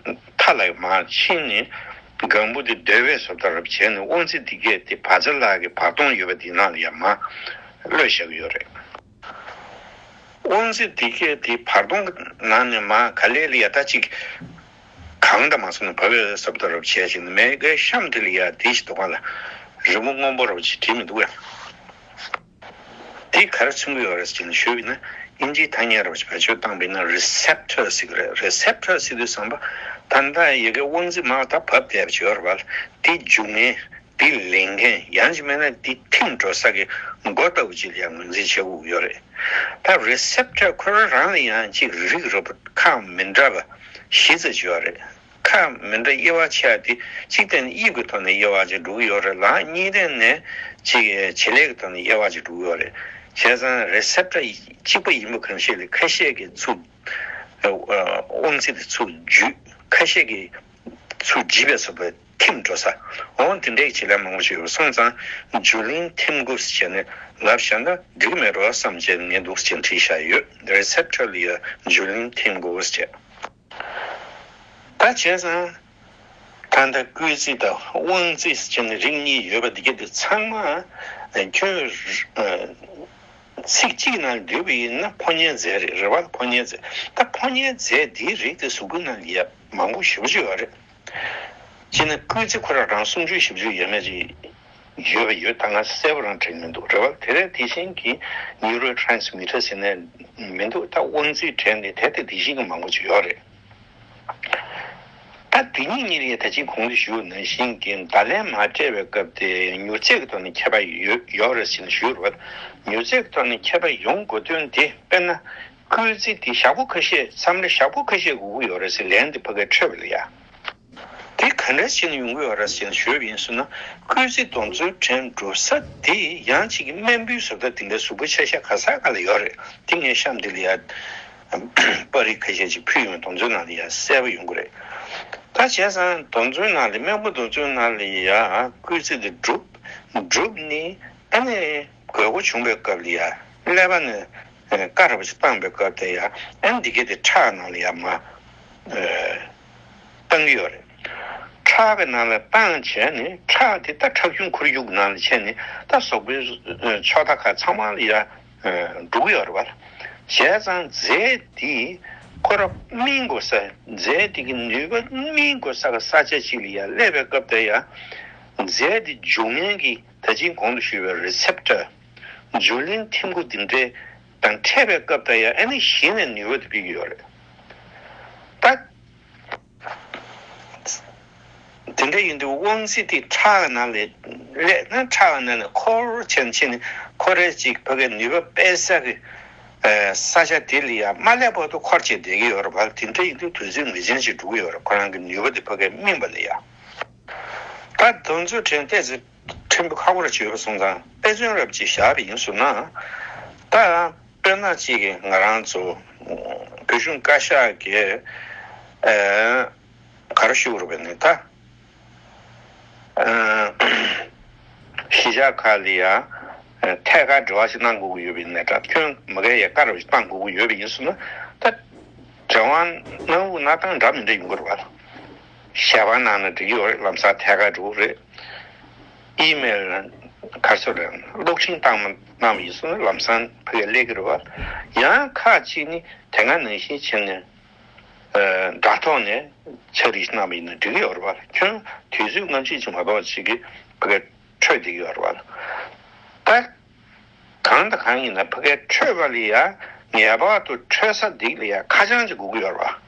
མཐའ་ལ་མར་ཕྱིན་ནས་ལྒང་བུ་དེ་རྡོལ་བས་བཟོ་ལྟ་རབ་བྱས་ནས་དབང་རྩིས་འདི་གས་དེ་བག་ཆགས་ལག་གི་བར་སྟོང་ཡོད་པ་དེ་ནང་ལ་ཡ་མར་གློད་བཞག་གི་ཡོད་རེད། དབང་རྩིས་འདི་གས་དེ་བར་སྟོང་གི་ནང་ནས་མར་ག་ལེ་ལ་ཡ་ད་ཅིག་གང་འདྲ་མ་སོང་ནས་བབས་ཡོད་ཟབ་ཏོ་རབ་བྱས་ཤིང་མེ་གའི་གཤམ་དེ་ལ་ཡ་དེ་ཞིག་འདུག་ག་ལ་རི་མོ་སྔོན་པོ་རབ་ཅིག་བྲིས་མི་འདུག་གས། དེ་ག་རེ་མཚོན་གྱི་ཡོད་རེད་ཟེར་ནས་ཞུས་པ་ཡིན་ན་དབྱིན་ཇིའི་ཐ་སྙད་རབ་ཅིག་བེད་སྤྱོད་བཏང་པ་ཡིན་ན་receptor་ཟེར་གི་རེད། receptor་ཟེར་དུས་ཙམ་པ་ད་ལྟ་ཡ་གའི་དབང་རྩིས་མར་ད་བབས་བསྡད་པ་ཅིག་ཡོད་རེད་པ། དེ་འཇུ་མཁན། དེ་ལེན་མཁན་ཡང་ཅིག་མིན་ན་དེ་ཐིམ་འགྲོ་ས་གི་སྒོ་ལྟ་བུ་ཅིག་ལ་ཡང་ངོས་འཛིན་བྱེད་དགོས་ཀྱི་ཡོད་རེད། ད་receptor་ཁོ་རང་རང་ལ་ཡང་ཅིག་རིགས་རུས་པ་ཁག་མི་འདྲ་བ་བཞི་ཙམ་ཅིག་ཡོད་རེད། ཁག་མི་འདྲ་དབྱེ་བ་ཕྱེ་ཡ་དེ་གཅིག་ཐད་ནས་དབྱིབས་ཀྱི་ཐོག་ནས་དབྱེ་བ་ཅིག་འགྲོ་གི་ཡོད་རེད་ལ་གཉིས་ཐད་ནས་ཅིག་བྱེད་ལས་ཀྱི་ཐོག་ནས་དབྱེ་བ་ཅིག་འགྲོ་གི་ཡོད་རེད། བྱས་ཙང་receptor་གཅིག་པ་ཡིན་པ་གང་ཤེས་ལ་ཁ་ཤས་ཀྱིས་ཚུར་དབང་ཚིག་དེ་ཚུར་འཇུས། ཁ་ཤས་ཀྱིས་ཚུར་འཇིབ་པའི་བཟོ་པའི་ཐིམ་འགྲོ་ས། འོ་དེ་འདྲའི་བྱེད་ལས་མང་པོ་ཞིག་ཡོད་པ་སོང་ཙང་འཇུ་ལེན་ཐིམ་དགོས་ཟེར་བྱས་ནས་ལབ་བཞག་ན་འགྲིག་མེད་འགྲོ་བསམ་བྱས་ནས་ངས་འདུག་ཟེར་བྲིས་བཞག་ཡོད། receptor་ལ་ཡ་འཇུ་ལེན་ཐིམ་དགོས་ཟེར་བྱས། ད་བྱས་ཙང་ད་ལྟ་སྐུལ་རྩིས་དང་དབང་རྩིས་ཟེར་བྱས་ནས་རིགས་གཉིས་ཡོད་པ་འདི་ག་དེ་ཚང་མ་ཁྱོད་ཚིག་གཅིག་ནང་བསྡུས་པ་ཡིན་ན་ཕོ་ཉའི་རྫས་རེད། རེད་བ། ཕོ་ཉའི་རྫས། ད་ཕོ་ཉའི་རྫས་འདིའི་རིགས་དེ་གཟུགས་པོའི་ནང་ལ་ཡ་མང་པོ་ཞེ་པོ་ཅིག་ཡོད་རེད། སྤྱིར་ན་སྐུལ་རྩིས་ཁོ་རང་རང་སུམ་ཅུ་བཞི་བཅུ་ཡས་མས་ཅིག་ཡོད་པ་ཡོད། ད་ང་གསལ་པོ་རང་དྲན་མི་འདུག། རེད་བ། དེ་རེད། དེ་བཞིན་གྱི་neurotransmitter་ཟེར་ནས་མི་འདུག། ད་དབང་རྩིས་གྲས་འདི་དེ་དེ་དེ་བཞིན་གྱི་མང་པོ་ཅིག་ཡོད་རེད། ད་དེ་གཉིས་གཉིས་ལ་ད་ཅིག་གོང་དུ་ཞུས་ནང་བཞིན་གྱི་བརྡ་ལན་མ་སྤྲད་པའི་སྐབས་དེ་མྱུར་ཚད་ཀྱི་ཐོག་ནས་ཁྱད་པར་ཡོད་ཡོད་རེད་ཟེར་ནས་ཞུས་རེད་བ། མྱུར་ཚད་ཀྱི་ཐོག་ནས་ཁྱད་པར་ཡོང་དགོས་དོན་དེ་དཔེར་ན། སྐུལ་རྩིས་དེ་ཞག་པོ་ཁ་ཤས་མཚམས་རེ་ཞག་པོ་ཁ་ཤས་དགོས་ཀྱི་ཡོད་རེད་ཟེར་ལན་དེ་ཕ་གིར་འཕྲོད་པ་ལ་ཡ། དེ་ག་འདྲ་བྱས་ནས་ཡོང་གི་ཡོད་རེད་ཟེར་ནས་ཞུས་པ་ཡིན་ཟེར་ན། སྐུལ་རྩིས་དེ་ཚོའི་གྲས་འགྲོ་ས་དེ་ཡང་གཅིག་གི་རྨེན་བུའི་བཟོ་ལྟ་དེ་འདྲའི་གཟུགས་པོའི་ཆ་ཤས་ག་ས་ག་ལ་ཡོད་རེད། དེ་ངས་གཤམ་འདི་ལ་ཡ་པར་རིས་ཁ་ཤས་ཅིག་ཕུལ་ཡོང་། དེ་ཚོའི་ནང་ལ་ཡ་གསལ་པོ་ཡོང་གི་རེད། ད་བྱས་ཙང་དེ་ཚོའི་ནང་ལ་རྨེན་བུ་དེ་ཚོའི་ནང་ལ་ཡ་སྐུལ་རྩིས་དེ་གྲུབ་གྲུབ་ནས་ཨ་ནི་དགོས་མཁོ་བྱུང་བའི་སྐབས་ལ་ཡ་ཀླད་པ་ནས་བཀའ་འདྲ་པོ་ཞིག་བཏང་པའི་སྐབས་དེ་ཡ་ཨ་ནི་འདི་ག་དེ་ཁྲག་ནང་ལ་ཡ་མར་བཏང་གི་ཡོད་རེད། ཁྲག་གི་ནང་ལ་བཏང་བྱས་ནས་ཁྲག་དེ་ད་ཁྲག་རྒྱུན་ཁོར་ཡུག་ནང་ལ་ཕྱིན་ནས་ད་གཟུགས་པོའི་ཕྱོགས་མཐའ་ཁག་ཚང་མ་ལ་ཡ་འགྲོ་གི་ཡོད་རེད་བ། བྱས་ཙང་རྫས་དེ་ཁོ་རང་སྨིན་དགོས་ས། རྫས་དེ་གི་ནུས་པ་སྨིན་དགོས་ས་གི་ས་ཆ་ཅིག་ལ་ཡ་སླེབས་པའི་སྐབས་དེ་ཡ་རྫས་དེ་འཇུ་མཁན་གྱི་ད་ཅིང་གོང་དུ་ཞུས་པའི་receptor་འཇུ་ལེན་ཐིམ་ཁུག་འདི་འདྲའི་དང་འཕྲད་པའི་སྐབས་དེ་ཡ་ཨ་ནི་གཞི་ནས་ནུས་པ་དེ་སྤེལ་གྱི་ཡོད་རེད། ད། དེ་འདྲ་ཡིན་དུས་དབང་རྩིས་དེ་ཁྲག་ནང་ལ་སླེབས་ན་ཁྲག་ནང་ལ་འཁོར་བྱས་ནས་ཕྱིན་ནས་ཁོ་རའི་ཅིག་ཕ་གིའི་ནུས་པ་སྤེལ་ས་གི་ས་ཆ་དེ་ལ་ཡ་མ་སླེབས་བར་དུ་འཁོར་བྱས་བསྡད་ཀྱི་ཡོད་རེད་བ། དེ་འདྲ་ཡིན་དུས་དུས་ཚོད་ངེས་ཅན་ཞིག་འགྲོ་གི་ཡོད་རེད། ཁོ་རང་གི་ནུས་པ་དེ་ཕ་གིར་སྨིན་པ་ལ་ཡ། ད་དེ་ཚོའི་གྲས་ཏོག་ཙམ་ཕྲན་བུ་ཁག་པོ་རེ་བྱས་པ་སོང་ཙང་དཔེ་མཚོན་རབ་ཅིག་བཞག་པ་ཡིན་ཟེར་ན། ད་དཔེར་ན་གཅིག་གིས་ང་རང་ཚོ་བོད་གཞུང་བཀའ་ཤག་གིས་ཨ་ག་རེ་ཞུ་དགོས་རེད་པས་ནི་ད། ཨ་གཞིས་ཆགས་ཁག་ལ་ཡ་ཐད་ཀར་འབྲེལ་བ་ཞིག་གནང་དགོས་ཀྱི་ཡོད་པ་ཡིན་ན་འདྲ། ཁྱོད་མ་གིར་ཡ་བཀའ་རབ་ཞིག་བཏང་དགོས་ཀྱི་ཡོད་པ་ཡིན་ཟེར་ན། ད་འབྲེལ་བ་གནང་དགོས་གནང་སྟངས་འདྲ་མི་འདྲ་ཡོང་གི་རེད་བ། ཞལ་པར་གནང་ན་འགྲིག་གི་ཡོད་རེད། ལམ་སང་ཐད་ཀར་འགྲོ་གི་རེད། ཨི་མེལ་ལ་ ག་ཚོད་རེད། གློག་འཕྲིན་བཏང་མ་གནང་བ་ཡིན་སོང་ན་ལམ་སང་ཕ་གིར་སླེབས་ཀྱི་རེད་བ། ཡང་ཁག་ཅིག་ནི་དེ་སྔ་ནང་བཞིན་བྱས་ནས་ཨ་དྲ་ཐོག་ནས་ཕྱག་བྲིས་གནང་བ་ཡིན་ན་འགྲིག་གི་ཡོད་རེད་བ། ཁྱོན་དུས་ཚོད་སྔ་ཕྱི་ཅིག་མ་གཏོགས་ཅིག་གི་ཕ་གིར་འཕྲོད་བསྡད་ཀྱི་ཡོད་རེད་བ། ད་གང་དང་གང་ཡིན་ན་ཕ་གིར་འཕྲོད་པ་ལ་ཡང་ངེས་པར་དུ་འཕྲོད་ས་འདི་ལ་ཡང་ཁ་བྱང་ཅིག་དགོས་ཀྱི་ཡོད་རེད་བ།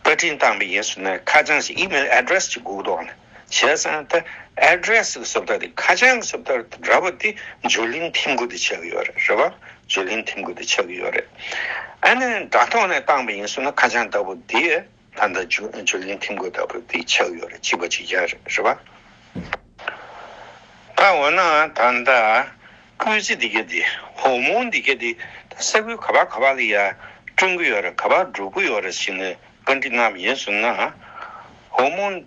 པར་སྐྲུན་བཏང་བ་ཡིན་ཟེར་ན་ཁ་བྱང་ཞིག email address ཅིག་དགོས་འདུག་ནི། བྱས་ཙང་ད་address གི་བཟོ་ལྟ་དེ་ཁ་བྱང་གི་བཟོ་ལྟ་དེ་འདྲ་པོ་དེ་འགྱུར་ལྡོག་ཐེབས་དགོས་དེ་ཆགས་ཀྱི་ཡོད་རེད། རེད་བ། འགྱུར་ལྡོག་ཐེབས་དགོས་དེ་ཆགས་ཀྱི་ཡོད་རེད། ཨ་ནི་དྲ་ཐོག་ནས་བཏང་བ་ཡིན་ཟེར་ན་ཁ་བྱང་ལྟ་བུ་དེ་ད་ལྟ་འགྱུར་འགྱུར་ལྡོག་ཐེབས་དགོས་ལྟ་བུ་དེ་ཆགས་ཀྱི་ཡོད་རེད། གཅིག་པ་གཅིག་རྐྱང་རེད། རེད་བ། ད་འོ་ན་ད་ལྟ་སྐུལ་རྩི་འདི་ག་དེ་ཧོར་མོན་འདི་ག་དེ་ད་ས་ཁུལ་ག་པ་ག་པ་ལ་ཡ་བསྐྲུན་གྱི་ཡོད་རེད། ག་པ་སྒྲུབ་ཀྱི་ཡོད་རེད་ཟེར་ནས་བཀའ་འདྲི་གནང་བ་ཡིན་ཟེར་ན། ཧོར་མོན་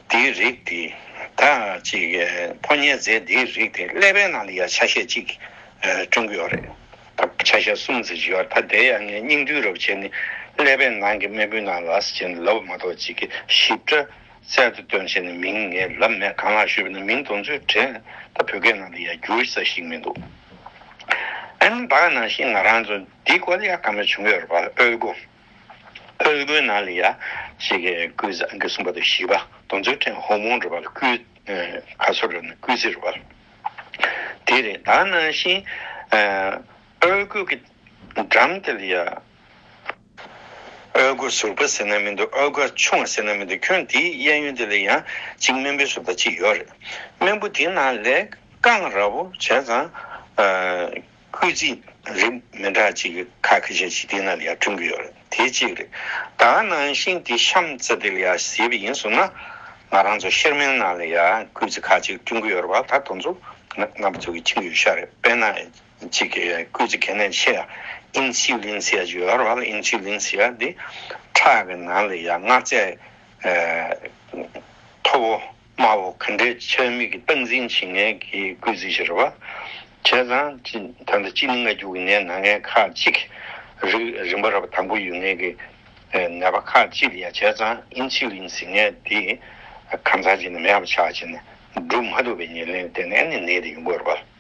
དེའི་རིགས་དེ་ད་ཅིག་ཕོ་ཉའི་རྫས་དེའི་རིགས་དེ་ཀླད་པའི་ནང་ལ་ཡ་ཆ་ཤས་གཅིག་ཨ་བསྐྲུན་གྱི་ཡོད་རེད། ད་ཆ་ཤས་གསུམ་ཙམ་ཅིག་ཡོད་རེད། ད་དེ་ཡང་ངས་སྙིང་བསྡུས་རབ་བྱས་ནས་ཀླད་པའི་ནང་གི་རྨེན་བུའི་ནང་ལ་ཟེར་ནས་ལབ་པ་མ་གཏོགས་ཅིག་གི་ཞིབ་ཕྲ་རྩལ་དུ་བཏོན་བྱས་ནས་མིང་ངས་ལབ་མེད། གང་ལགས་ཞུས་པ་ན་མིང་དེ་ཚོའི་གྲས་ད་བོད་སྐད་ནང་ལ་ཡ་བསྒྱུར་ས་ཞིག་མི་འདུག་ཨ་ནི་ད་ག་ནང་བཞིན་ང་རང་ཚོ་འདི་སྐོར་ལ་ཡ་བཀའ་མོལ་བྱུང་ཡོད་རེད་པ། ཨོལ་ཀོ། ཨོལ་ཀོའི་ནང་ལ་ཡ་ཞིག་གི་སྐུལ་ས་ཨང་ཀི་གསུམ་པ་དང་བཞི་པ་དེ་ཚོའི་གྲས་ཧོར་མོན་རེད་པ། སྐུལ་ཨ་ག་ཚོད་རེད་ན་སྐུལ་རྩི་རེད་པ། དེ་རེད། ད་ག་ནང་བཞིན་ཨ་ཨོལ་ཀོ་གི་འགྲམ་དེ་ལ་ཡ། ཨོལ་ཀོ་ཟུར་པ་ཟེར་ན་མི་འདུག་ཨོལ་ཀོ་ཆུང་བ་ཟེར་ན་མི་འདུག་ཁྱོན་དེའི་གཡས་གཡོན་དེ་ལ་ཡང་གཅིག་རྨེན་བུའི་བཟོ་ལྟ་གཅིག་ཡོད་རེད། རྨེན་བུ་དེའི་ནང་ལས་རྐང་ར་བོ་བྱས་ཙང་ཨ་སྐུལ་རྩི་རིགས་མི་འདྲ་གཅིག་གི་ཁ་ཁ་ཤས་ཤིག་དེའི་ནང་ལ་ཡང་བསྐྲུན་གྱི་ཡོད་རེད། དེ་གཅིག་རེད། ད་ག་ནང་བཞིན་དེ་གཤམ་རྩ་དེ་ལ་ཡང་གཟིགས་པ་ཡིན་སོང་ན་ང་རང་ཚོ་གཤེར་རྨེན་ནང་ལ་ཡང་སྐུལ་རྩི་ཁ་ཅིག་བསྐྲུན་གྱི་ཡོད་རེད་པ། ད་དེ་ཚོ་རྣམ་པ་ཚོ་གིས་མཁྱེན་གྱི་ཡོད་ཤག་རེད། དཔེར་ན། གཅིག་གི་སྐུལ་རྩི་གལ་གནད་ཆེ་ཡ་ཨིན་སུ་ལིན་ཟེར་ཡ་ཅིག་ཡོད་རེད་བ། ཨིན་སུ་ལིན་ཟེར་ཡ་འདི་ཁྲག་གི་ནང་ལ་ཡ་མངར་ཚད་ཨ་མཐོ་བོ་དམའ་བོ་ག་འདྲའི་ཆགས་མིན་གྱི་སྟངས་འཛིན་བྱེད་མཁན་གྱི་སྐུལ་རྩི་ཞིག་རེད་བ། བྱས་ཙང་ཅི་ད་ལྟ་གཅིན་སྙི་ང་རྒྱུ་གི་ནད་ན་མཁན་ཁག་ཅིག་རིགས་རིམ་པ་རབ་དང་པོ་ཡོད་མཁན་གྱི་ཨ་ནད་པ་ཁག་ཅིག་ལ་ཡ་བྱས་ཙང་ཨིན་སུ་ལིན་ཟེར་མཁན་འདི་གང་ཟག་ཅིག་ནས་མེད་པ་ཆགས་བྱས་ནས་སྒྲུབ་མ་ཐུབ་པའི་ཉེར་ལེན་དེ་ནས་ཨ་ནི་ནད་དེ་ཡོང་གི་ཡོད་རེད་བ།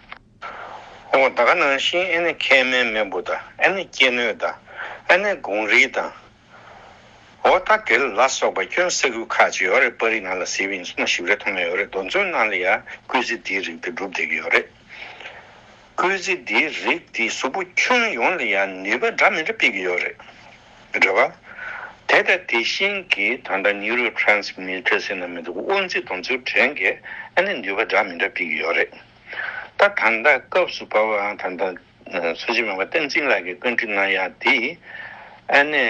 འོ་ད་ག་ནང་བཞིན་ཨ་ནི་མཁལ་མའི་རྨེན་བུ་དང་ཨ་ནི་སྐྱེ་གནོད་དང་ཨ་ནི་དགོང་རིལ་དང་། འོ་ད་དེ་ལ་སོགས་པ་ཁྱོན་ས་ཁུལ་ཁག་ཅིག་ཡོད་རེད། པར་རིས་ནང་ལ་གཟིགས་པ་ཡིན་ན་ཞིབ་ཕྲ་མཐོང་ཡ་ཡོད་རེད། དེ་ཚོའི་ནང་ལ་ཡང་སྐུལ་རྩི་འདིའི་རིགས་དེ་གྲུབ་བསྡད་ཀྱི་ཡོད་རེད། སྐུལ་རྩི་འདིའི་རིགས་དེ་གཟུགས་པོ་ཁྱོན་ཡོངས་ལ་ཡང་ནུས་པ་འདྲ་མི་འདྲ་སྤེལ་གྱི་ཡོད་རེད། རེད་བ། དེ་དང་དེ་བཞིན་གྱི་ད་ལྟ་neurotransmitter ཟེར་ན་མི་འདུག་དབང་རྩ་དེ་ཚོའི་གྲས་ཀྱིས་ཨ་ནི་ནུས་པ་འདྲ་མི་འདྲ་སྤེལ་གྱི་ཡོད་རེད། ད་ད་ལྟ་སྐབས་སུ་བབས་པའང་ད་ལྟ་འཚོ་བྱེད་སྨན་པ་བསྟན་འཛིན་ལགས་ཀྱིས་བཀའ་འདྲི་གནང་ཡག་དེ་ཨ་ནི་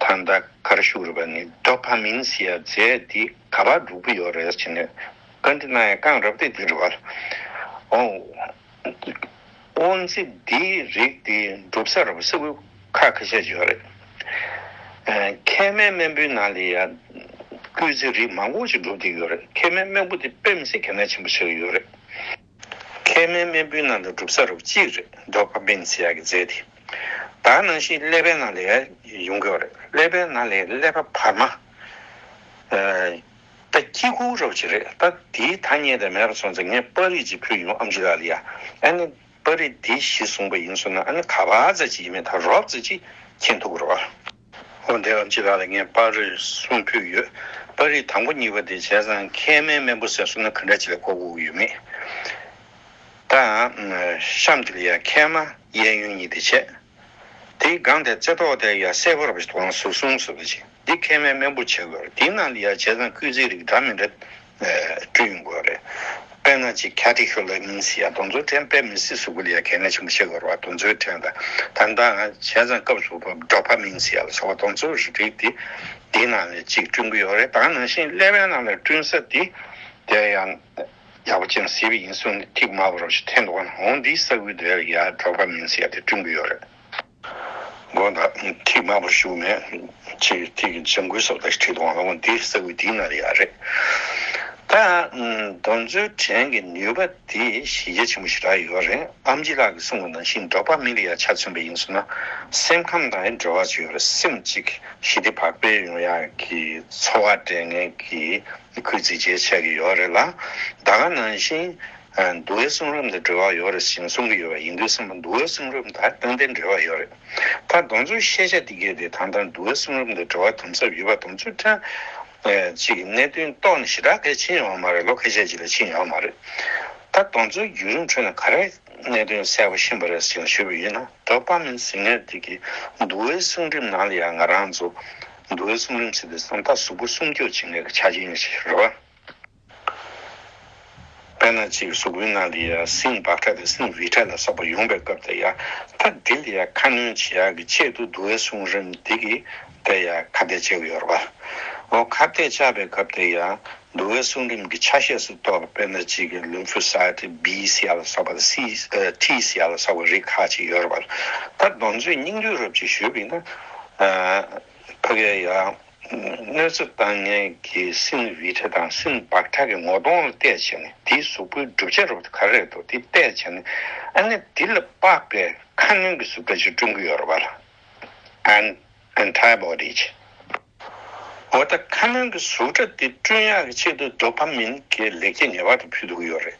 ད་ལྟ་ག་རེ་ཞུ་དགོས་རེད་པ། ནི་ཌོ་པ་མིན་ཟེར་ཡག་རྫས་དེ་ག་པར་འགྲོ་གི་ཡོད་རེད་ཟེར་ནས་བཀའ་འདྲི་གནང་ཡག་རྐང་རབ་དེ་འདི་རེད་བ། ཨོ། དབང་རྩ་འདིའི་རིགས་དེ་གྲུབ་ས་ར་བ་ས་ཁུལ་ཁག་ཁ་ཤས་ཡོད་རེད། ཨ་མཁལ་མའི་རྨེན་བུའི་ནང་ལ་ཡ་སྐུལ་རྩི་རིགས་མང་པོ་ཞིག་གྲུབ་བསྡད་ཡོད་རེད། མཁལ་མའི་རྨེན་བུ་དེ་དཔེ་མི་སྲིད་གལ་གནད་ཆེན་པོ་ཆགས་ཡོད་རེད། མཁལ་མའི་རྨེན་བུའི་ནང་དུ་གྲུབ་ས་ར་བ་གཅིག་རེད། ཌོ་པ་མིན་ཟེར་ཡག་གི་རྫས་དེ། ད་ནང་བཞིན་ཀླད་པའི་ནང་ལ་ཡ་ཡོང་གི་ཡོད་རེད། ཀླད་པའི་ནང་ལ་ཀླད་པ་བར་མ། ཨ། ད་དཀྱིལ་འཁོར་རབ་ཅིག་རེད། ད་དེའི་ཐ་སྙད་དེ་མེད་པ་སོང་ཙང་ངས་པར་རིས་ཅིག་ཕུལ་ཡོང་། ཨེམ་ཆི་ལགས་ལ་ཡ། ཨ་ནི་པར་རིས་འདི་གཞི་བཟུང་པ་ཡིན་སོང་ན་ཨ་ནི་ག་པར་ཙམ་ཅིག་ཡིན་མིན་ད་རོབ་ཙམ་ཅིག་མཁྱེན་ཐུབ་ཀྱི་རེད་བ། འོ་འདི་ཨེམ་ཆི་ལགས་ལ་ངས་པར་རིས་གསུམ་ཕུལ་ཡོད། པར་རིས་དང་པོ་གཉིས་པ་དེ་བྱས་ཙང་མཁལ་མའི་རྨེན་བུ་ཟེར་སོང་ན་ག་འདྲ་ཅིག་ལ་གོ་དགོས་ཀྱི་ཡོད་མེད། ད་གཤམ་དེ་ལ་ཡ་མཁལ་མ་གཡས་གཡོན་གཉིས་དེ་བྱས། དེའི་སྒང་དེ་རྩེ་ཐོག་དེ་ཡ་སེར་པོ་ར་བ་ཞིག་དོ་སྣང་ཟུར་གསུམ་ཟུར་པ་ཞིག་འདི་མཁལ་མའི་རྨེན་བུ་བྱེད་དགོས་རེད། དེའི་ནང་ལ་ཡ་བྱས་ཙང་སྐུལ་རྩིས་རིགས་འདྲ་མི་འདྲ་བསྐྲུན་ཡོང་དགོས་རེད། དཔེར་ན་ཅིག་ཁ་ཊི་ཁྱུ་ལར་མིན་ཟེར་ཡ་དེ་ཚོ་དྲན་པས་མི་སྲིད་གཟུགས་པོ་ལ་ཡ་གལ་གནད་ཆེན་པོ་བྱེད་དགོས་རེད་བ། དེ་ཚོའི་དྲན་དང་ད་ལྟ་བྱས་ཙང་སྐབས་སུ་བབས་ཌོ་པ་མིན་ཟེར་ཡ་ལ་སོགས་པ་དེ་ཚོ་རིགས་དེ་དེའི་ནང་ལ་ཅིག་བསྐྲུན་གྱི་ཡོད་རེད། ད་ནང་བཞིན་ཀླད་པའི་ནང་ལ་བསྐྲུན་ས་དེ་དེ་ཡང་། ཡག་པོ་ཅན་གཟིགས་པ་ཡིན་སོང་ནས་ཐིག་དམར་པོ་རོ་ཞིག་འཐེན་འདུག་ག་འོང་འདིའི་ས་ཁུལ་དེར་ཡ་ཌོ་པ་མིན་ཟེར་ཡ་དེ་བསྐྲུན་གྱི་ཡོད་རེད། དགོངས་དག་ཐིག་དམར་པོ་ཞུ་མེད་ཅིག་ཐིག་ལྗང་གུའི་སོགས་དང་བྲིས་འདུག་ག་འོང་འདིའི་ས་ཁུལ་འདིའི་ནང་ལ་ཡ་རེད། ད་ཨམ་གདོན་རྫུན་དྲན་གྱི་ནུས་པ་དེ་གཞི་རྒྱ་ཆེན་པོ་ཞེ་དྲག་ཡོད་རེད། ཨེམ་ཆི་ལགས་ཀྱིས་གསུངས་པ་ནང་བཞིན་ཌོ་པ་མིན་ལ་ཡང་ཆ་མཚོན་པ་ཡིན་ཟེར་ན། སེམས་ཁམས་དང་ཡང་འབྲེལ་བ་ཅིག་ཡོད་རེད། སེམས་གཅིག་ཞི་བདེ་བག་ཕེབས་ཡོང་ཡག་གི་ཚོར་བ་སྤྲད་མཁན་གྱི་སྐུལ་ཚིག་ཅིག་ཆགས་ཀྱི་ཡོད་རེད་ལ། ད་ག་ནང་བཞིན་འདུལ་བའི་གསུང་རབ་དང་འབྲེལ་བ་ཡོད་རེད་ཅེས་གསུང་གི་ཡོད་པ་ཡིན་དུས་ཙམ་པ། འདུལ་བའི་གསུང་རབ་དང་ཏན་ཏན་འབྲེལ་བ་ཡོད་རེད། ད་གདོན་རྫུན་ཤེས་བྱ་འདི་གས་དེ་ད་ལྟ་འདུལ་བའི་གསུང་རབ་དང་འབྲེལ་བ་དམ་ཟབ་ཡོད་པ་དང་ཚུལ་ཁྲིམས་ཅིག་གི་གནད་དོན་རྟོགས་ནས་ཞེ་དྲག་གལ་ཆེན་ཡོད་མ་རེད། ལོ་ཁ་ཤས་ཅིག་ལ་ཕྱིན་ཡོད་མ་རེད། ད་གདོན་རྫུན་བརྒྱུད་རིམ་ཁྲོད་ནས་ག་རེ་གནད་དོན་གསལ་པོ་ཤེས་པ་རེད་ཅེས་ཞུས་པ་ཡིན་ན། ཌོ་པ་མིན་ཟེར་མཁན་དེ་གི་འདུལ་བའི་གསུང་རིམ་ནང་ལ་ཡང་ང་རང་ཚོ་འདུལ་བའི་གསུང་རིམ་ཟེར་དུས་ཙམ་ད་གཟུགས་པོ་སྲུང་སྐྱོབ་བྱེད་མཁན་གྱི་ཆ་རྐྱེན་ཞིག་རེད་བ། དཔེར་ན་ཅིག་གཟུགས་པོའི་ནང་ལ་ཡང་སིན་བྷག་ཊ་དང་སིན་བྷི་ཊ་ལ་སོགས་པ་ཡོང་པའི་སྐབས་དེ་ཡང་ད་འདི་ལ་ཡང་ཁ་སྣོན་བྱེད་ཡག་གི་ཆེད་དུ་འདུལ་བའི་གསུང་རིམ་འདི་གི་དེ་ཡང་ཁ་གཏད་བཅག་གི་ཡོད་རེད་བ། འོ་ཁ་གཏད་བཅག་པའི་སྐབས་དེ་ཡང་འདུལ་བའི་གསུང་རིམ་གྱི་ཆ་ཤས་སུ་གཏོགས་པ། དཔེར་ན་ཅིག་གི་ལིམ་ཕོ་སའི་ཊི་བི་ཟེར་ཡག་ལ་སོགས་པ་དང་སི་ཊི་ཟེར་ཡག་ལ་སོགས་པ་རིགས་ཁག་ཅིག་ཡོད་རེད་བ། ད་གདོན་རྫུན་སྙིང་བསྡུས་རབ་ཅིག་ཞུས་པ་ཡིན་ན། ཕ་གིར་ཡང་གནོད་འཚེ་བཏང་མཁན་གྱི་སིན་བྷི་ཊ་དང་སིན་བྷག་ཊ་གི་ངོ་གདོང་ལ་བལྟས་བྱས་ནས། དེའི་གཟུགས་པོའི་གྲུབ་ཆ་རུ་ག་རེ་རེད་འདུག་དེ་བལྟས་བྱས་ནས། ཨ་ནི་དེ་ལ་དཔག་པའི་ཁ་སྣོན་གྱི་གཟུགས་སྒྲ་ཅིག་བསྐྲུན་གྱི་ཡོད་རེད་བ་ལ། ཨན་ཨན་ཊི་བྷོ་ཌི་ཅིག་འོ་ད་ཁ་སྣོན་གྱི་གཟུགས་སྒྲ་དེ་བསྐྲུན་ཡག་གི་ཆེད་དུ་ཌོ་པ་མིན་གྱི་ལེགས་སྐྱེས་ངེས་པར་དུ་ཕུལ་ཐུབ་ཀྱི་ཡོད་རེད།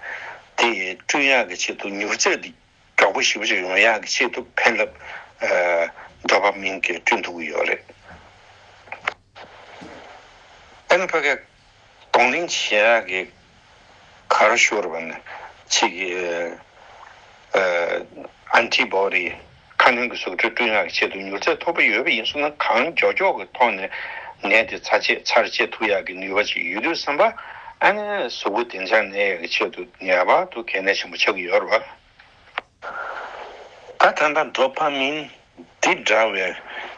དེ་བསྐྲུན་ཡག་གི་ཆེད་དུ་མྱུར་ཚད་དེ་མགྱོགས་པོ་ཞེ་པོ་ཅིག་ཡོང་ཡག་གི་ཆེད་དུ་ཕན་རླབས་ཨ་ཌོ་པ་མིན་གྱིས་བསྐྲུན་ཐུབ་ཀྱི་ཡོད་རེད། ཨ་ནི་ཕ་གིར་གདོང་ལེན་བྱེད་ཡག་གི་ག་རེ་ཞུ་དགོས་རེད་པ་ནི། ཅིག་གི་ཨ་ཨན་ཊི་བྷོ་ཌི་ཁ་སྣོན་གྱི་གཟུགས་སྒྲ་བསྐྲུན་ཡག་གི་ཆེད་དུ་མྱུར་ཚད་མཐོ་པོ་ཡོད་པ་ཡིན་སོང་ན། གང་མགྱོགས་མགྱོགས་ཀྱི་ཐོག་ནས་ནད་དེ་ཚར་བཅད་ཚར་བཅད་ཐུབ་ཡག་གི་ནུས་པ་ཅིག་ཡོད་དུས་ཙམ་པ། ཨ་ནི་གཟུགས་པོ་བདེ་འཇགས་གནས་ཡག་གི་ཆེད་དུ་ངེས་པར་དུ་གལ་གནད་ཆེན་པོ་ཆགས་ཀྱི་ཡོད་རེད་པ། ད་ད་ལྟ་ཌོ་པ་མིན་འདི་འདྲ་བའི་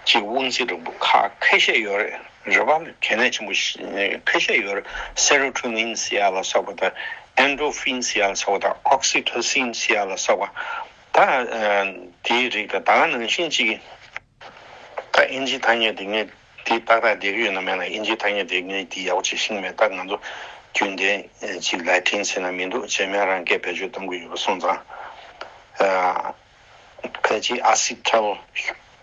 ཅིག་དབང་ཚད་འདྲ་པོ་ཁ་ཁ་ཤས་ཡོད་རེད། རེད་པ། གལ་གནད་ཆེན་པོ་ཞིག་ཁ་ཤས་ཡོད་རེད། སེ་རོ་ཊོ་ནིན་ཟེར་ཡག་ལ་སོགས་པ་དང་། ཨེན་ཌོར་ཕིན་ཟེར་ཡག་ལ་སོགས་པ་དང་། ཨོག་སི་ཊོ་སིན་ཟེར་ཡག་ལ་སོགས་པ། ད་དེའི་རིགས་དང་། ད་ག་ནང་བཞིན་ཅིག་ད་ཨིན་ཇིའི་ཐ་སྙད་དེ་ངས་དེ་ཏག་ཏག་བསྡད་ཀྱི་ཡོད་ན་མེད་ན། ཨིན་ཇིའི་ཐ་སྙད་དེ་ངས་དེ་ཡག་པོ་ཅིག་ཤེས་ཀྱི་མེད། ད་ང་ཚོ་རྒྱུན་ལྡན་ཅིག་ལ་ཏིན་ཟེར་ན་མི་འདུག་རྗེས་མའི་རང་སྐད་བེད་སྤྱོད་གཏོང་གི་ཡོད་པ་སོང་ཙང་། ཨ་ཕལ་ཆེར་ཨ་སི་ཊལ་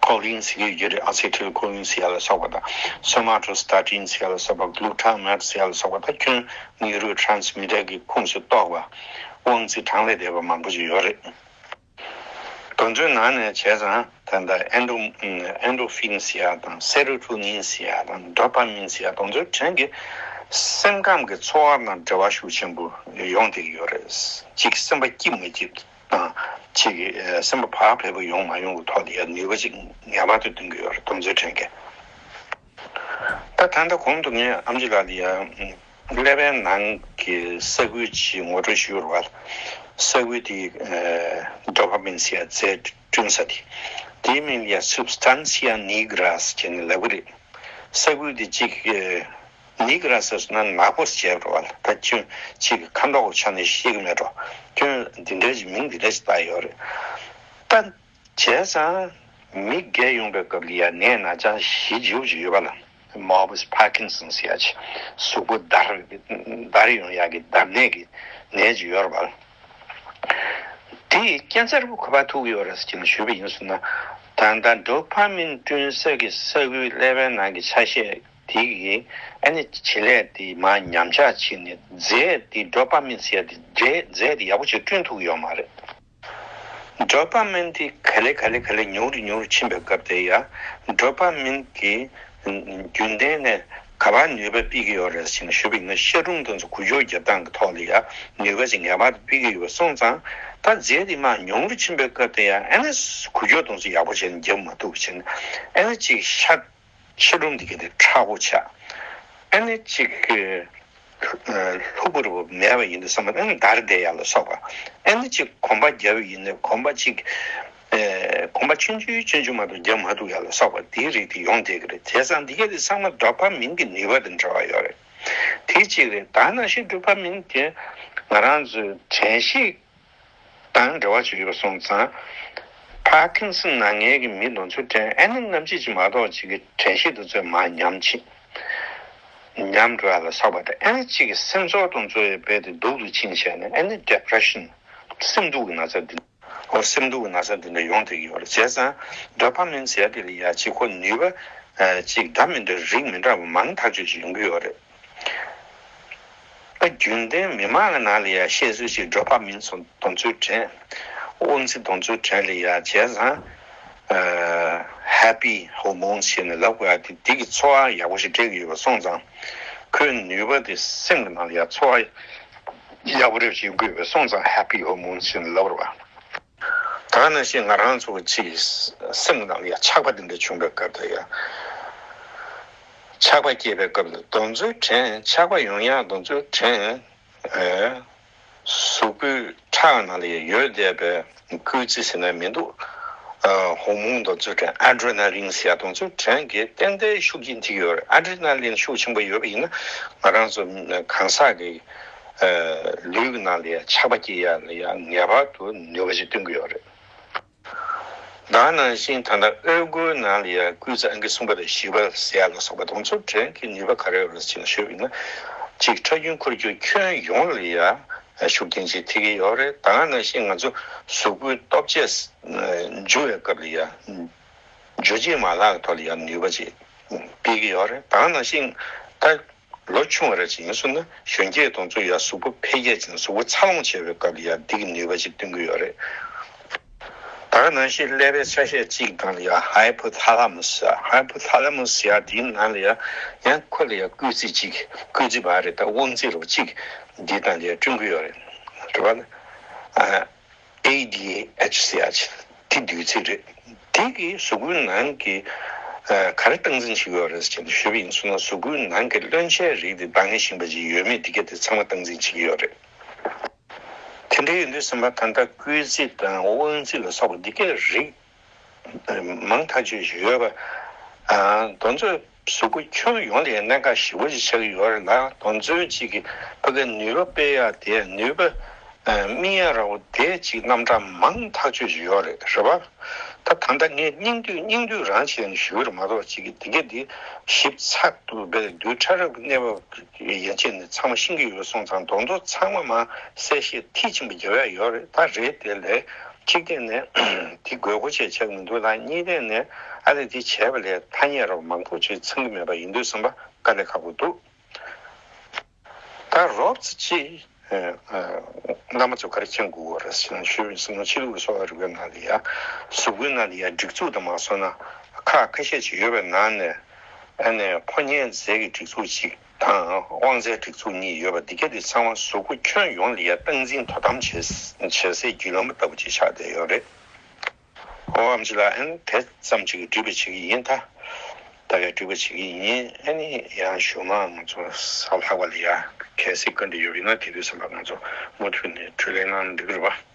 ཀོ་ལིན་ཟེར་གྱི་ཡོད་རེད། ཨ་སི་ཊལ་ཀོ་ལིན་ཟེར་ཡག་ལ་སོགས་པ་དང་། སོ་མ་ཊོ་སི་ཊ་ཏིན་ཟེར་ཡག་ལ་སོགས་པ། གླུ་ཊ་མེཊ་ཟེར་ཡག་ལ་སོགས་པ། ད་ཁྱོན་ནེའུ་རོ་ཊ་རན་སི་མི་ཊར་གྱི་ཁོངས་སུ་གཏོགས་པ་དབང་རྩའི་གྲངས་ལས་འདས་པ་མང་པོ་ཅིག་ཡོད་རེད། དེ་ཚོའི་ནང་ནས་བྱས་ཙང་ད་ལྟ་ཨེན་ཌོ་ཨེན་ཌོར་ཕིན་ཟེར་ཡག་དང་། སེ་རོ་ཊོ་ནིན་ཟེར་ཡག་དང་། ཌོ་པ་མིན་ཟེར་ཡག་དེ་ཚོའི་གྲས་ཀྱི་སེམས་ཁམས་ཀྱི་ཚོར་བ་ནང་འབྲེལ་བ་ཤུགས་ཆེན་པོ་ཡོང་བསྡད་ཀྱི་ཡོད་རེད། གཅིག་སེམས་པ་སྐྱིད་མ་སྐྱིད་དང་། གཅིག་གི་སེམས་པ་བག་ཕེབས་པོ་ཡོང་མ་ཡོང་གི་ཐོག་ལ་ཡང་ནུས་པ་ཅིག་ངེས་པར་དུ་འདོན་གྱི་ཡོད་རེད། དེ་ཚོའི་གྲས་ཀྱི། ད་ད་ལྟ་གོང་དུ་ངས་ཨེམ་ཆི་ལགས་ལ་ཡང་ཀླད་པའི་ནང་གི་ས་ཁུལ་ཅིག་ངོ་སྤྲོད་ཞུས་པ་རེད་བ། ས་ཁུལ་དེ་ཌོ་པ་མིན་ཟེར་ཡག་རྫས་བསྐྲུན་ས་དེ། དེའི་མིང་ལ་ཡང་སུབ་སི་ཊན་སི་ཡ་ནི་གྷ་ར་ཟེར་ནས་ལབ་ཀྱི་རེད། ས་ཁུལ་དེ་གཅིག་ནི་གྷ་ར་ཟེར་སོང་ན་ནག་པོ་ཟེར་བྱས་པ་རེད་བ། ད་ཁྱོད་གཅིག་ཁ་མདོག་གི་ཆ་ནས་ཤེས་ཀྱི་མེད་འགྲོ། ཁྱོད་འདི་འདྲ་ཅིག་མིང་འདི་འདྲ་ཅིག་བཏགས་ཡོད་རེད། ད་བྱས་ཙང་མི་རྒས་ཡོང་པའི་སྐབས་ལ་ཡང་ནད་ན་ཚ་ཞེ་ལྗིད་པོ་ཅིག་ཡོད་པ་ལ། མོ་བྷིལ་པར་ཀིན་སན་ཟེར་ཡག་ཅིག་གཟུགས་པོ་འདར་འདར་ཡོང་ཡག་གི་འདར་ནད་ཀྱི་ནད་ཅིག་ཡོད་རེད་པ། དེ་ཡི་ཀེན་སར་པོ་ག་པར་ཐུག་གི་ཡོད་རེད་ཟེར་ནས་ཞུས་པ་ཡིན་ཟེར་ན། ད་ལྟ་ཌོ་པ་མིན་བསྐྲུན་ས་གི་ས་ཁུལ་ཀླད་པའི་ནང་གི་ཆ་ཤས་དེ་གི་ཨ་ནི་བྱེད་ལས་དེ་མར་ཉམས་ཆག་ཕྱིན་ནས་རྫས་དེ། ཌོ་པ་མིན་ཟེར་ཡག་དེ་རྫས་རྫས་དེ་ཡག་པོ་ཅིག་བསྐྲུན་ཐུབ་ཀྱི་ཡོད་མ་རེད། ཌོ་པ་མིན་དེ་ག་ལེ་ག་ལེ་ག་ལེ་ཉུང་རུ་ཉུང་རུ་ཕྱིན་པའི་སྐབས་དེ་ཡང་། ཌོ་པ་མིན་གྱིས་རྒྱུན་ལྡན་ནས་ག་པར་ནུས་པ་སྤེལ་གྱི་ཡོད་རེད་ཟེར་ནས་ཞུས་པ་ཡིན་ན། ཤ་གྲུམ་དེ་ཚོ་འགུལ་སྐྱོད་རྒྱག་སྟངས་ཀྱི་ཐོག་ལ་ཡང་ནུས་པ་ཅིག་ངེས་པར་དུ་སྤེལ་གྱི་ཡོད་པ་སོང་ཙང་། ད་རྫས་དེ་མར་ཉུང་རུ་ཕྱིན་པའི་སྐབས་དེ་ཡང་། ཨ་ནི་འགུལ་སྐྱོད་དེ་ཚོ་ཡག་པོ་བྱས་ནས་རྒྱབ་མ་ཐུབ་བྱས་ནས། ཨ་ནི་ཅིག་ཤ་ཤ་གྲུམ་དེ་ག་དེ་མཁྲེགས་པོ་ཆགས། ཨ་ནི་ཅིག་ལྷུག་པོ་རུ་མེད་པ་ཡིན་དུས་ཙམ་པ། ཨ་ནི་འདར་བསྡད་ཡག་ལ་སོགས་པ། ཨ་ནི་ཅིག་གོམ་པ་རྒྱབ་ཡིན་ནའི་གོམ་པ་ཅིག་ཨེ་གོམ་པ་ཆུང་ཆུང་ཆུང་ཆུང་མ་གཏོགས་རྒྱབ་མ་ཐུབ་ཡག་ལ་སོགས་པ། དེའི་རིགས་དེ་ཡོང་བསྡད་ཀྱི་རེད། བྱས་ཙང་འདི་ག་དེ་ཚང་མ་ཌོ་པ་མིན་གྱི་ནུས་པ་དང་འབྲེལ་བ་ཡོད་རེད། དེ་གཅིག་རེད། ད་ནང་བཞིན་ཌོ་པ་མིན་དེ་ང་རང་ཚོའི་དྲན་ཤེས་དང་འབྲེལ་བ་ཅིག་ཡོད་པ་སོང་ཙང་། པར་ཀིན་སན་ན་མཁན་གྱི་མི་དེ་ཚོའི་གྲས་ཨ་ནི་རྣམ་འབྱེད་ཅིག་མ་གཏོགས་ཅིག་གི་དྲན་ཤེས་དེ་ཚོ་མར་ཉམས་ཕྱིན། ཉམས་འགྲོ་ཡ་ལ་སོགས་པ་དང་། ཨ་ནི་གཅིག་གི་སེམས་ཚོར་དང་ཚོར་བའི་རྦད་དེ་སྡུག་ཏུ་ཕྱིན་བྱས་ནས། ཨ་ནི་depression། སེམས་སྡུག་གི་ན་ཚ་འདི། འོ་སེམས་སྡུག་གི་ན་ཚ་འདི་འདྲ་ཡོང་བསྡད་ཀྱི་ཡོད་རེད། བྱས་ཙང་ཌོ་པ་མིན་ཟེར་ཡ་དེ་ལ་ཡ་གཅིག་ཁོ་ནུས་པ་ཨ་གཅིག་འདྲ་མི་འདྲ་རིགས་མི་འདྲ་བ་མང་ཐག་ཆོད་ཅིག་ཡོང་གི་ཡོད་རེད། ད་རྒྱུན་ལྡན་མི་མང་གི་ནང་ལ་ཡ་བཤད་སྲོལ་ཅིག་ཌོ་པ་མིན་སོགས་གདོང་ཚོའི་དྲན། དབང་རྩའི་གདོང་ཚོའི་དྲན་ལ་ཡ་བྱས་ཙང་ཨ་happy hormones ཞེས་ནས་ལབ་དགོས་ཡ་དེ། འདི་གི་ཚོར་བ་ཡག་པོ་ཞིག་སྤྲད་ཀྱི་ཡོད་པ་སོང་ཙང་། ཁོའི་ནུས་པ་དེ་སེམས་ཀྱི་ནང་ལ་ཡ་ཚོར་བ་ཡག་པོ་རེ་བྱེད་དགོས་པས་སོང་ཙང་happy hormones ཞེས་ནས་ལབ་རེད་བ། ད་ག་ནང་བཞིན་ང་རང་ཚོ་གི་ཅིག་སེམས་ནང་ལ་ཡ་ཆགས་པ་དེ་འདྲ་བྱུང་བའི་སྐབས་དེ་ཡ། ཆགས་པ་སྐྱེས་པའི་སྐབས་ལ་གདོང་ཚོའི་དྲན། ཆགས་པ་ཡོང་ཡག་གདོང་ཚོའི་དྲན། ཨེ། གཟུགས་པོའི་ཁྲག་ནང་ལ་ཡ་ཡོད་བསྡད་པའི་སྐུལ་རྩི་ཟེར་ན་མི་འདུག་ཨ། ཧོར་མོན་གདོང་ཚོའི་དྲན། ཨ་ཌྲེ་ན་ལིན་ཟེར་ཡ་གདོང་ཚོའི་དྲན་གྱིས་ཏན་ཏན་ཤུགས་རྐྱེན་ཐེབས་ཀྱི་ཡོད་རེད། ཨ་ཌྲེ་ན་ལིན་ཤུགས་ཆེན་པོ་ཡོད་པ་ཡིན་ན། ང་རང་ཚོ་གང་ཟག་གི་ཨ། ལུས་ཀྱི་ནང་ལ་ཡ་ཆགས་པ་སྐྱེ་ཡ་ལ་ཡ་ངེས་པར་དུ་ནུས་པ་ཞིག་སྟོན་གྱི་ཡོད་རེད། ད་ག་ནང་བཞིན་ད་ལྟ་ཨོལ་ཀོལ་ནང་ལ་ཡ་སྐུལ་རྩི་ཨང་ཀི་གསུམ་པ་དང་བཞི་པ་ཟེར་ཡ་ལ་སོགས་པ་དེ་ཚོ་དྲན་གྱི་ནུས་པ་ག་རེ་ཡོད་རེད་ཅེས་ཞུས་པ་ཡིན་ན། གཅིག་ཁྲག་རྒྱུན་འཁོར་རྒྱུག་ཁྱོན་ཡོངས་ལ་ཡ་ཤུགས་རྐྱེན་ཅིག་ཐེབས་ཀྱི་ཡོད་རེད། ད་ག་ནང་བཞིན་ང་ཚོ་གཟུགས་པོའི་ལྟོ་ཆས་འཇུ་བའི་སྐབས་ལ་ཡ་འཇུ་བྱེད་མ་ལག་གི་ཐོག་ལ་ཡ་ནུས་པ་ཅིག་སྤེལ་གྱི་ཡོད་རེད། ད་ག་ནང་བཞིན་ད། ལོ་ཆུང་བ་རེ་ཅིག་ཡིན་སོང་ན་གཞོན་སྐྱེས་དེ་ཚོ་ཡ་གཟུགས་པོ་འཕེལ་རྒྱས་ཕྱིན། གཟུགས་པོ་འཚར་ལོངས་བྱེད་པའི་སྐབས་ལ་ཡ་འདི་གི་ནུས་པ་ཅིག་སྟོན་གྱི་ཡོད་རེད། ད་ག་ནང་བཞིན་ཀླད་པའི་ཆ་ཤས་གཅིག་དང་ལ་ཡ་ཧའི་པོ་ཐ་ལ་མུ་སི། ཧའི་པོ་ཐ་ལ་མུ་སི་ཡ་འདིའི་ནང་ལ་ཡ་ཡང་ཁོ་ལ་ཡ་སྐུལ་རྩི་གཅིག་སྐུལ་རྩི་བ་རེད། ད་དབང་རྩ་རོ་གཅིག་འདི་དང་ལ་ཡ་བསྐྲུན་གྱི་ཡོད་རེད། རེད་བ། ཨ། ཨེ་ཌི་ཨེཆ་སི་ཨེཆ་དེ་བདུད་རྩི་རེད། དེ་གིས་གཟུགས་པོའི་ནང་གི་ཨ། ག་རེ་སྟངས་འཛིན་བྱེད་ཀྱི་ཡོད་རེད་ཅེས་ཞུས་པ་ཡིན་སོང་ན། གཟུགས་པོའི་ནང་གི་རློན་ཆའི་རིགས་དེ་འདང་ངེ་ཤེས་པ་ཅིག་ཡོད་མེད་འདི་ག་དེ་ཚང་མ་སྟངས་འཛིན་བྱེད་ཀྱི་ཡོད་རེད། དེ་འདྲ་ཡིན་དུས་ཙམ་པ་ད་ལྟ་སྐུལ་རྩི་དང་དབང་རྩི་ལ་སོགས་པ་འདི་གའི་རིགས་མང་ཐག་ཆོད་ཅིག་ཡོད་པ། ཨ། དེ་ཚོས་གཟུགས་པོ་ཁྱོན་ཡོངས་ལ་གནད་འགག་ཞེ་པོ་ཅིག་ཆགས་ཀྱི་ཡོད་རེད་ལ། དེ་ཚོའི་གཅིག་གི་ཕ་གི་ནུས་པ་སྤེལ་ཡག་དེ། ནུས་པ་ཨ། སྨིན་ཡག་ར་བོ་དེ་གཅིག་རྣམ་གྲངས་མང་ཐག་ཆོད་ཅིག་ཡོད་རེད། རེད་པ། ད་ད་ལྟ་ངས་སྙིང་བསྡུས་སྙིང་བསྡུས་རང་བྱས་ནས་ཞུ་གི་རེད་མ་གཏོགས། གཅིག་གི་དེ་ག་དེ་ཞིབ་ཚགས་ཏུ་བས་རྡུལ་ཕྲ་རབ་ཀྱི་གནས་བབ་ཡན་ཆད་ནས་ཚང་མ་ཤེས་ཀྱི་ཡོད་སོང་ཙང་། དེ་ཚོ་ཚང་མ་མ་གསལ་བཤད་མཐིལ་ཕྱིན་པ་རྒྱབ་ཡག་ཡོད་རེད། ད་རེད་དེ་ལས། གཅིག་ཐད་ནས་དེ་དགོས་མཁོ་ཆེ་ཆགས་མི་འདུག་ལ། གཉིས་ཐད་ནས་ཨ་ལས་དེ་བྱས་པ་ལས་ཐ་སྙད་རོགས་མང་པོ་ཅིག་ཚང་གི་མེད་པ་ཡིན་དུས་ཙམ་པ་དཀའ་ལས་ཁག་པོ་འདུག། ད་རོབ་ཙམ་ཅིག་ཨ། ཨ། རྣམ་པ་ཚོ་ག་རེ་མཁྱེན་དགོས་པ་རེད་ཟེར་ན། ཞུས་པ་ཡིན་སོང་ན་ཕྱི་ལུགས་ཀྱི་གསོ་བ་རིག་པའི་ནང་ལ་ཡ་གཟུགས་པོའི་ནང་ལ་ཡ་སྒྲིག་འཛུགས་དང་མ་སོང་ན་ཁག་ཁ་ཤས་ཅིག་ཡོད་པའི་ནང་ནས། ཨ་ནི་ཕོ་ཉའི་རྫས་ཀྱི་སྒྲིག་འཛུགས་གཅིག་དང་དབང་རྩའི་སྒྲིག་འཛུགས་གཉིས་ཡོད་པ་འདི་ག་དེ་ཚང་མ་གཟུགས་པོ་ཁྱོན་ཡོངས་ལ་ཡ་སྟངས་འཛིན་དོ་དམ་བྱེད་བྱེད་སའི་བརྒྱུད་ལམ་ལྟ་བུ་ཅིག་ཆགས་བསྡད་ཡོད་རེད། ཨོ་ཨམ་ཆི་ལགས། ཨ་ནི་དེ་ཙམ་ཅིག་འགྲེལ་བཤད་བྱེད་ཀྱི་ཡིན། ད་ད་གའི་འགྲེལ་བཤད་བྱེད་ཀྱི་ཡིན། ཨ་ནི་ཡང་གཞུག་མ་ང་ཚོ་གཟའ་ལྷག་པ་ལ་ཡ་གལ་སྲིད་བཀའ་འདྲི་ཡོད་པ་ཡིན་ན། དེ་དུས་ཙམ་པ་ང་ཚོ་མུ་མཐུད་ནས་འཕྲོས་ལེན་གནང་ན་འགྲིག་གི་རེད་པ།